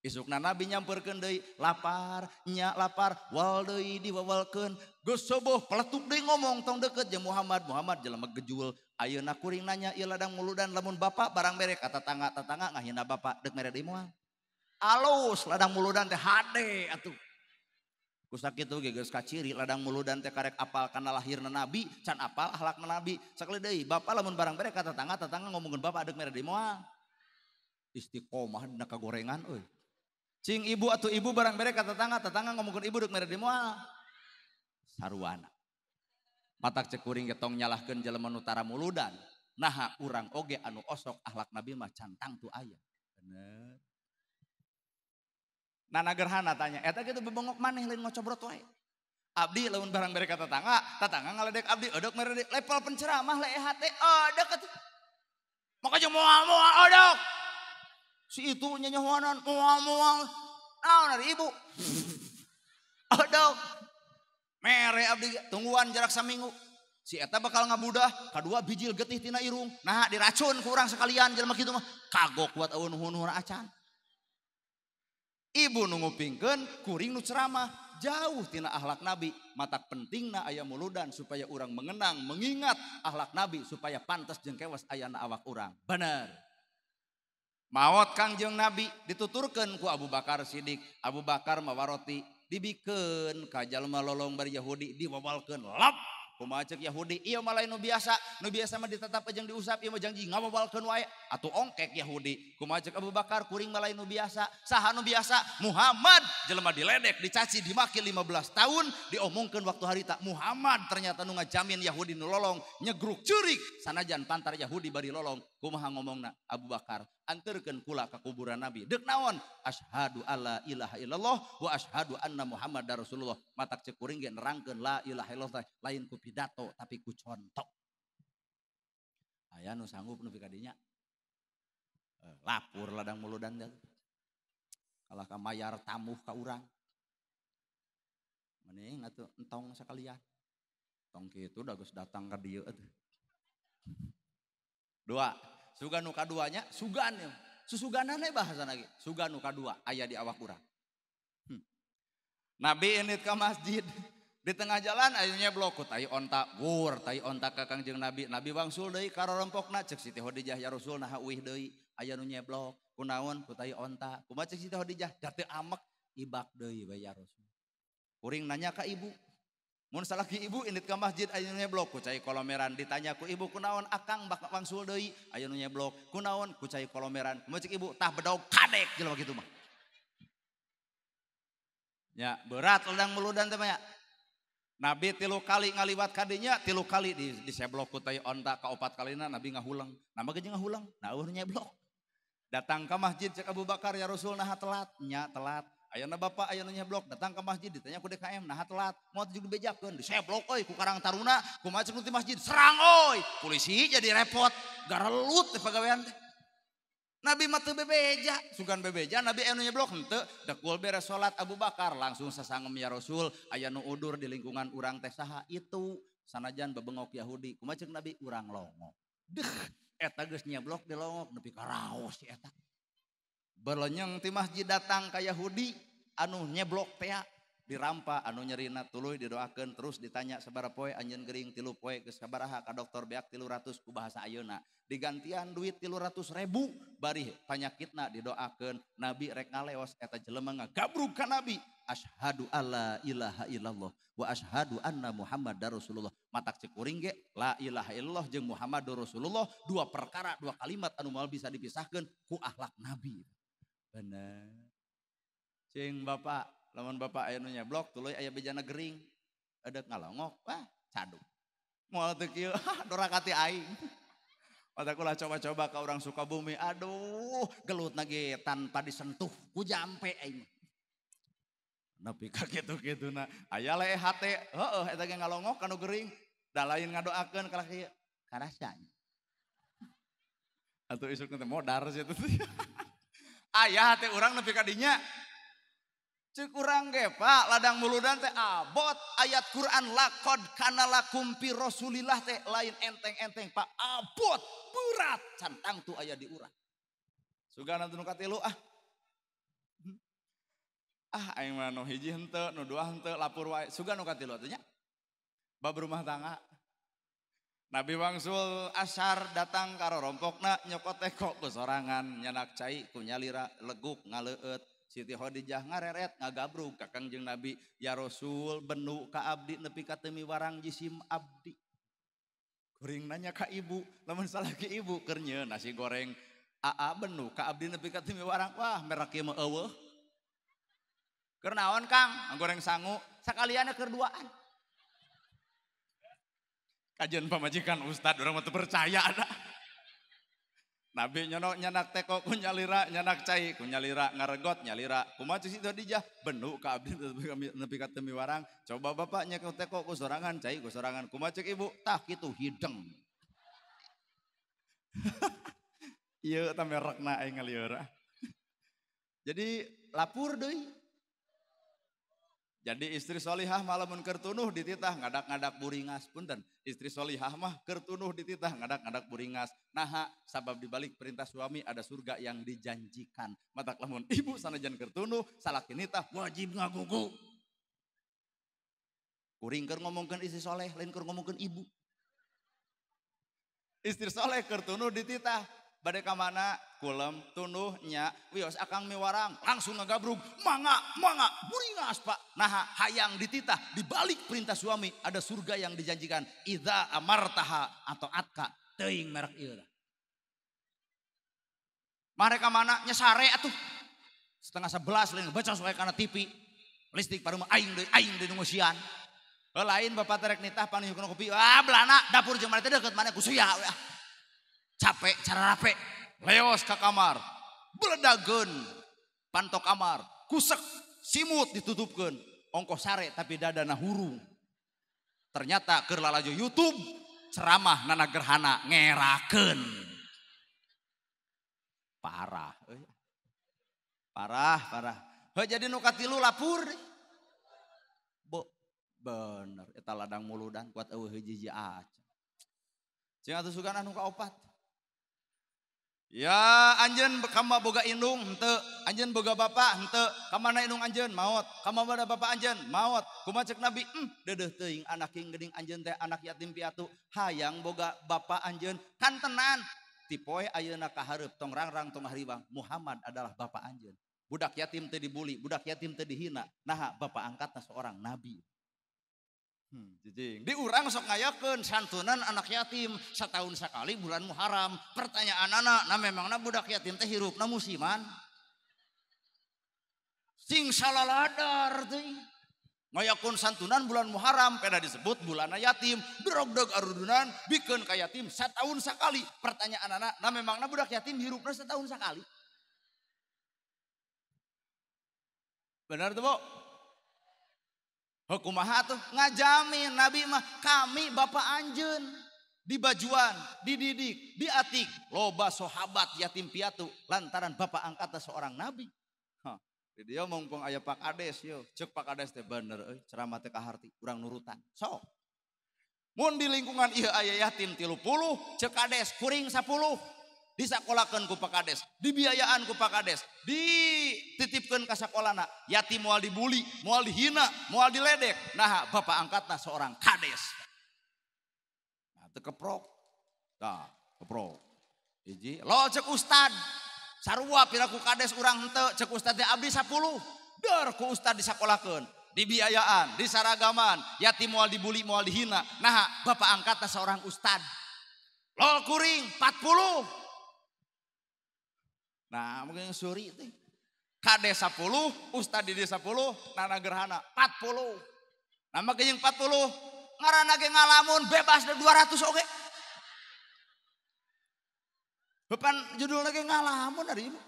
Isukna Nabi nyamperkeun deui lapar nya lapar wal deui diwawalkeun geus seueuh peletuk deui ngomong tong deket jeung Muhammad Muhammad jelema gejul. Ayeuna kuring nanya ieu ladang muludan lamun bapak barang mere ka tetangga tetangga ngahina bapak deuk mere deui moal. Alus ladang muludan teh hade atuh. Ku sakitu ge geus kaciri ladang muludan teh karek apal kana lahirna Nabi can apal akhlakna Nabi. Sakali deui bapak lamun barang mere ka tetangga tetangga ngomongkeun bapak deuk mere deui moal. Istiqomah dina kagorengan euy. Cing ibu atuh ibu barang mere ka tetangga tetangga ngomongkeun ibu deuk mere deui moal. Saruana. Matak cek kuring ge tong nyalahkeun jelema nu tara muludan. Naha urang oge anu osok akhlak Nabi mah can tangtu aya. Bener. Nana Gerhana tanya, eta kitu bebongok maneh lain ngocobrot wae. Abdi lamun barang mere ka tetangga, tetangga ngaledek abdi eudek mere deui level penceramah leeh teh eudek atuh. Maka jeung moal-moal eudek. Si itu nyanyahoanan moal-moal. Naon ari ibu? Eudek. Mere abdi tungguan jarak saminggu. Si eta bakal ngabudah, kadua bijil getih tina irung. Nah diracun ku urang sekalian jelema kitu mah. Kagok kuat eueun nuhun-nuhun acan. Ibu nu ngupingkeun kuring nu ceramah jauh tina akhlak Nabi. Matak pentingna aya muludan supaya urang mengenang, mengingat akhlak Nabi supaya pantes jeung kewas ayana awak urang. Bener. Maot Kangjeng Nabi dituturkeun ku Abu Bakar Siddiq. Abu Bakar mawa roti dibikeun ka jalma lolong bari Yahudi diwawalkeun lap. Kumaha ceuk Yahudi ieu mah lain nu biasa mah ditetap jeung diusap ieu mah janji ngawawalkeun wae atuh ongkek Yahudi. Kumaha ceuk Abu Bakar kuring mah lain nu biasa, saha nu biasa? Muhammad jelema diledek, dicaci, dimaki 15 tahun diomongkeun waktu harita Muhammad ternyata nu ngajamin Yahudi nu lolong nyegruk ceurik sanajan pantar Yahudi bari lolong. Kumaha ngomongna Abu Bakar anterkeun kula ka kuburan Nabi deuk naon? Asyhadu alla ilaha illallah wa asyhadu anna Muhammadar Rasulullah. Matak ceuk kuring ge nerangkeun la ilaha illallah lain ku pidato tapi ku contoh. Aya nu sanggup nu kadinya lapur ladang muludan teh. Kalah ka mayar tamuh ka urang. Mending atuh entong sakalian. Tong kitu da geus datang ka dieu atuh. Dua, sugan nu kaduanya sugan ya. Susuganane bahasana ge. Sugan nu kadua aya di awak urang. Nabi indit ka masjid. Di tengah jalan aya nyeblok ku tai onta, wur tai onta ka Kangjeng Nabi. Nabi wangsul deui ka rorompokna ceuk Siti Khadijah ya Rasul naha uih deui aya nu nyeblok kunaon ku tai onta. Kumaha ceuk Siti Khadijah da teu amek ibak deui we ya Rasul. Kuring nanya ka ibu. Mun salaki ibu indit ka masjid aya nu nyeblok ku cai kolomeran ditanya ku ibu kunaon akang bak wangsul deui aya nu nyeblok kunaon ku cai kolomeran. Kumaha ceuk ibu tah bedog kadek jelema kitu mah. Ya berat ladang muludan teh mah ya. Nabi 3 kali ngaliwat kadinya, 3 kali diseblok ku tai onta ka 4 kalina Nabi ngahuleng. Nama ge ngahuleng, nah eueuh nyeblok. Datang ka masjid cek Abu Bakar ya Rasul naha telat, nya telat. Ayeuna bapak ayeuna nyeblok, datang ke masjid ditanya ku DKM naha telat, moal juga dibejakeun, diseblok euy ku Karang Taruna, kumaha cek nu ti masjid, serang euy. Polisi jadi repot, garelut teh pagawean teh. Nabi mah teu bebeja, sugan bebeja Nabi anu nyeblok henteu, dekul beres salat Abu Bakar langsung sasangem ya Rasul, aya nu udur di lingkungan urang teh saha itu sanajan bebengok Yahudi, kumaha ceuk Nabi urang longok. Deuh, eta geus nyeblok di longok nepi ka raos si eta. Berlenyeng ti masjid datang ka Yahudi anu nyeblok tea, Dirampa anu nyerina tuluy didoakeun terus ditanya sabaraha poe anjeun gering 3 poe geus sabaraha ka dokter beak 300 ku bahasa ayeuna. Digantian duit 300.000 bari panyakitna didoakeun. Nabi rek ngaleos eta jelema ngagabrug ka Nabi. Asyhadu alla ilaha illallah wa asyhadu anna Muhammadar Rasulullah. Matak cek kuring ge la ilaha illallah jeung Muhammadur Rasulullah dua perkara dua kalimat anu moal bisa dipisahkeun ku akhlak Nabi. Bener. Cing bapak, lamun bapak aya nu nyeblok tuluy aya bejana gering. Edek ngalongok, wah caduk. Moal teu kieu, dorakati aing. Matak ulah coba-coba ka urang Sukabumi, aduh gelutna ge tanpa disentuh ku jampe aing. Nepi ka kitu-kituna aya leh hate heueuh eta ge ngalongok kanu gering da lain ngadoakeun kalah kieu karasa atuh isuk teh modar sia teh. Aya hate urang nepi ka dinya ceuk urang ge Pak ladang muludan teh abot ayat Quran laqad kana lakum fi Rasulillah teh lain enteng-enteng Pak abot berat can tangtu aya di urang. Sugana nu katilu ah. Ah aing mah nu hiji henteu, nu dua henteu, lapur wae. Sugan nu katilu atuh nya. Bab rumah tangga. Nabi wangsul asar datang ka rorompokna nyokot teko ku sorangan nyanak cai ku nyalira leguk ngaleueut. Siti Khadijah ngareret ngagabrug ka Kangjeng Nabi, ya Rasul benu ka abdi nepi ka teu miwarang jisim abdi. Kuring nanya ka ibu, lamun salah ki ibu keur nyieun nasi goreng. Aa benu ka abdi nepi ka teu miwarang, wah merek ieu mah eueuh. Keur naon Kang? Goreng sangu, sakalianna keur duaan. Kajian pamajikan ustad urang mah teu percaya ada. Nabi nyono nyanak teko ku nyalira, nyanak cai ku nyalira, ngaregot nyalira. Kumaha Siti Khadijah? Benu ka abdi nepi ka teu miwarang. Coba bapak nyekot teko ku sorangan, cai ku sorangan. Kumaha ceuk ibu? Tah kitu hideng. Ieu tah merekna aing ngalieur. Jadi lapur deui. Jadi istri solihah malamun kertunuh dititah ngadak-ngadak buringas punten. Istri solihah mah kertunuh dititah ngadak-ngadak buringas. Naha sabab dibalik perintah suami ada surga yang dijanjikan. Matak lamun ibu sanajan kertunuh salaki nitah wajib ngagugu. Kuring keur ngomongkeun istri soleh lain keur ngomongkeun ibu. Istri soleh kertunuh dititah bade ka mana kulem tunuh nya wios akang miwarang langsung ngagabrug mangga mangga buringas Pak. Naha hayang dititah dibalik perintah suami ada surga yang dijanjikan. Idza amartaha atau atka teuing merek ieu. Mereka mana nya sare atuh 10:30 lain baca wae kana TV listrik paruma aing deui nu ngeusian. Lain bapak terek nitah panuh kopi ah belana dapur jeung mana teh deukeut mana ku suya we. Capek cara rape leos ke kamar beledageun pantok kamar kusek simut ditutupkeun ongkoh sare tapi dadana hurung. Ternyata keur lalajo YouTube ceramah nana gerhana ngerakeun. Parah euy. Parah parah. Heuh jadi nu katilu lapur. Bo bener eta ladang muludan kuat eueuh hiji-hiji acan. Cing atuh sugan anu kaopat. Ya anjeun kama boga indung henteu, anjeun boga bapak henteu, ka mana indung anjeun maot, ka mana bapak anjeun maot. Kumaha ceuk Nabi? Deudeuh teuing anak king geuning anjeun teh anak yatim piatu, hayang boga bapak anjeun kan tenan. Ti poe ayeuna ka hareup tong rangrang tong hariwang, Muhammad adalah bapak anjeun. Budak yatim teu dibuli, budak yatim teu dihina. Naha bapak angkatna seorang nabi. Jijing. Di urang sok ngayakeun santunan anak yatim setahun sekali bulan Muharram. Pertanyaan anak, nah memangna budak yatim teh hirupna musiman? Sing salaladar teh. Ngayakeun santunan bulan Muharram peda disebut bulan yatim, drogdog arudunan bikeun ka yatim setahun sekali. Pertanyaan anak, nah memangna budak yatim hirupna setahun sekali? Benar tuh, Bu? Hukumaha tuh ngajamin Nabi mah kami bapak anjeun dibajuan, dididik, diatik, loba sahabat yatim piatu lantaran bapak angkatna seorang nabi. Hah, di dia mumpung aya Pak Kades yo, ceuk Pak Kades teh bener euy, ceramah teh kaharti, urang nurutan. Sok. Mun di lingkungan ieu aya yatim 30, ceuk Kades kuring 10. Disakolakeun ku Pak Kades, dibiayaan ku Pak Kades, dititipkeun ka sakolana. Yatim moal dibuli, moal dihina, moal diledek. Nah, bapak angkatna seorang kades. Nah, teu keprok. Tah, keprok. Hiji, lo cek ustad. Sarua piraku kades urang henteu, cek ustad teh abdi 10. Dor ku ustad disakolakeun, dibiayaan, disaragaman, yatim moal dibuli, moal dihina. Nah, bapak angkatna seorang ustad. Lol kuring 40. Nah, mungkin suri teh. Kades 10, ustad di 10, nana gerhana 40. Nah, maka yang 40 ngaranna ge ngalamun bebas 200 oge. Bepan judulna ge ngalamun ari ibu.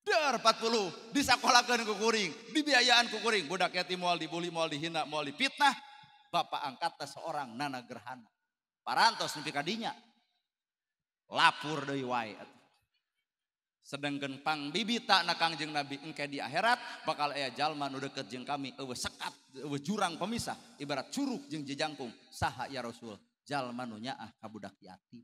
Der 40 disakolakeun ku kuring, dibiayaan ku kuring, budak yatim moal dibuli, moal dihina, moal dipitnah. Bapak angkatna seorang nana gerhana. Parantos nepi ka dinya. Lapur deui wae atuh. Sedangkan pangbibita na Kangjeng Nabi engke di akhirat bakal aya jalma nu deukeut jeung kami eueuh sekat, eueuh jurang pemisah ibarat curug jeung jejangkung. Saha ya Rasul? Jalma nu nyaah ka budak yatim.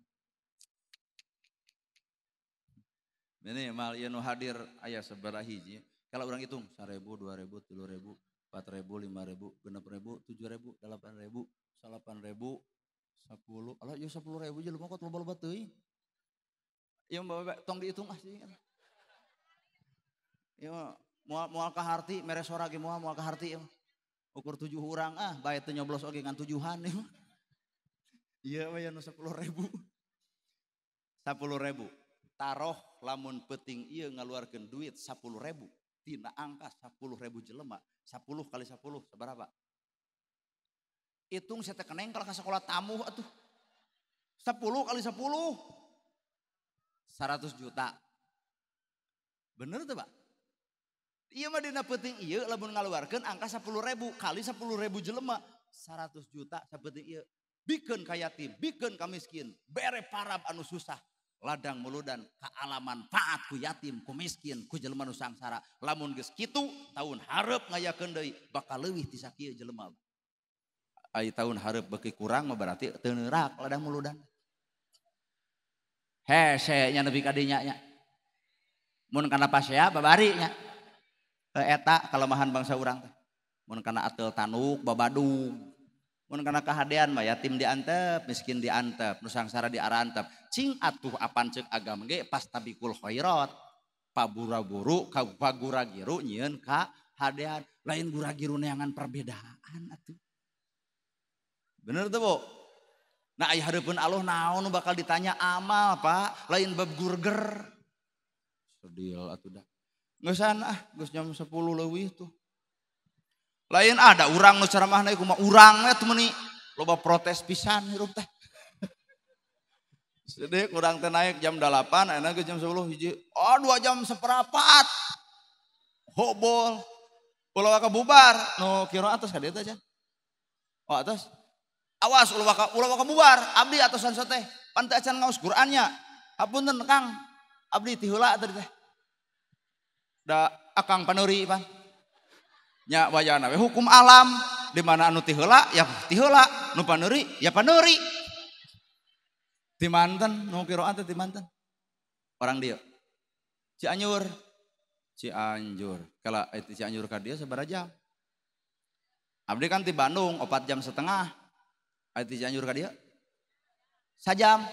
Ini mal ieu nu hadir aya sabaraha hiji. Kalau urang hitung 1000, 2000, 3000, 4000, 5000, 6000, 7000, 8000, 8000, 10. Alah ieu 10.000 jelema kok loba-loba teuing. Ieu bapak tong dihitung ah sih. Ieu moal kaharti mere sora ge moal kaharti ieu. Ukur 7 urang ah bae teu nyoblos oge ngan 7-an ieu. Ieu we nu 10.000. 10.000. Taroh lamun penting ieu ngaluarkeun duit 10.000 tina angka 10.000 jelema. 10 kali 10 sabaraha? Hitung saya teh keneng kalau ka sekolah tamu atuh. 10 kali 10 100 juta. Bener tuh Pak? Iya mah dina penting ieu lamun ngaluarkeun angka 10.000 kali 10.000 jelema 100 juta sapenting ieu. Bikeun ka yatim, bikeun ka miskin, bere parab anu susah. Ladang muludan kaalaman paat ku yatim, ku miskin, ku jelema nu sangsara. Lamun geus kitu tahun hareup ngayakeun deui bakal leuwih ti sakieu jelema. Ai tahun hareup beuki kurang mah berarti teu neurak ladang muludan. Hese nya nepi ka dinya nya. Mun kana pasea babari nya. Eta kelemahan bangsa urang teh. Mun kana ateul tanuk babadug. Mun kana kahadean mah yatim diantep, miskin diantep, nu sangsara diarantep. Cing atuh apan ceuk agama ge pastabikul khairat. Pabura-buru ka pagura-giru nyieun ka hadean. Lain gura-giru neangan perbedaan atuh. Bener tuh Bu? Nah aya hareupeun Allah naon bakal ditanya amal Pak, lain bab gurger. Sedih atuh dah. Geusan ah, geus jam 10 leuwih tuh. Lain ada urang nu ceramahna kumaha urang we tuh meuni loba protes pisan hirup teh. Sedih urang teh naik jam 8, ayeuna geus jam 10 hiji. Oh 2 jam seperempat. Hobol. Ulah waka bubar nu kira atas ka dieu teh. Oh atas. Awas ulah waka bubar, abdi atosan teh. Pan teu acan ngaos Qur'annya. Hapunten Kang, abdi ti heula tadi teh. Da akang paneuri pan. Nya wayana we hukum alam di mana anu ti heula ya ti heula, nu paneuri ya paneuri. Ti manten nu kiroan teh ti manten. Orang dieu. Cianjur. Cianjur. Kala ti Cianjur ka dieu sabaraha jam? Abdi kan ti Bandung 4,5 jam. Aya ti Cianjur ka dieu? Sajam.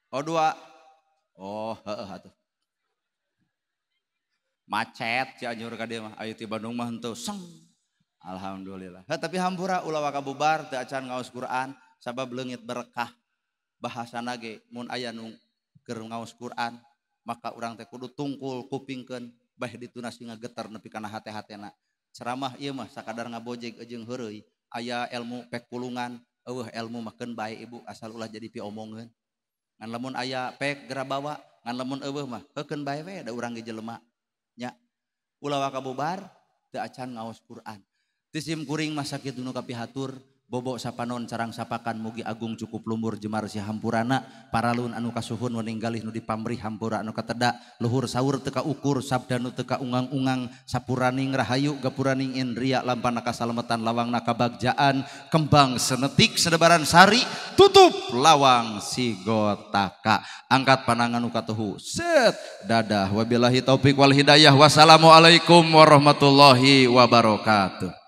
Oh 2. Oh heeh atuh. Macet Cianjur ka dieu mah. Aya ti Bandung mah henteu seng. Alhamdulillah. Heh, tapi hampura ulah waka bubar teu acan ngaos Quran sabab leungit berkah. Bahasana ge mun aya nu keur ngaos Quran maka urang teh kudu tungkul kupingkeun bae dituna sing ngageter nepi kana hate-hatena. Ceramah ieu mah sakadar ngabojeg jeung heureuy. Aya ilmu pek pulungan, eueuh ilmu makeun bae ibu asal ulah jadi piomongeun. Ngan lamun aya pek geura bawa, ngan lamun eueuh mah heukeun bae we da urang ge jelema. Nya. Ulah waka bubar teu acan ngaos Quran. Ti sim kuring mah sakitu nu kapihatur, Bobo sapanon carang sapakan mugi agung cukup lumur jemar si hampurana paralun anu kasuhun weninggalih nu dipamrih hampura anu kateda luhur saur teu kaukur sabda nu teu kaungang-ungang sapuraning rahayu gapuraning indria lampana kasalametan lawangna kabagjaan kembang senetik sedebaran sari tutup lawang sigotaka angkat panangan nu katuhu set dadah wabillahi taufik wal hidayah wassalamualaikum warahmatullahi wabarakatuh.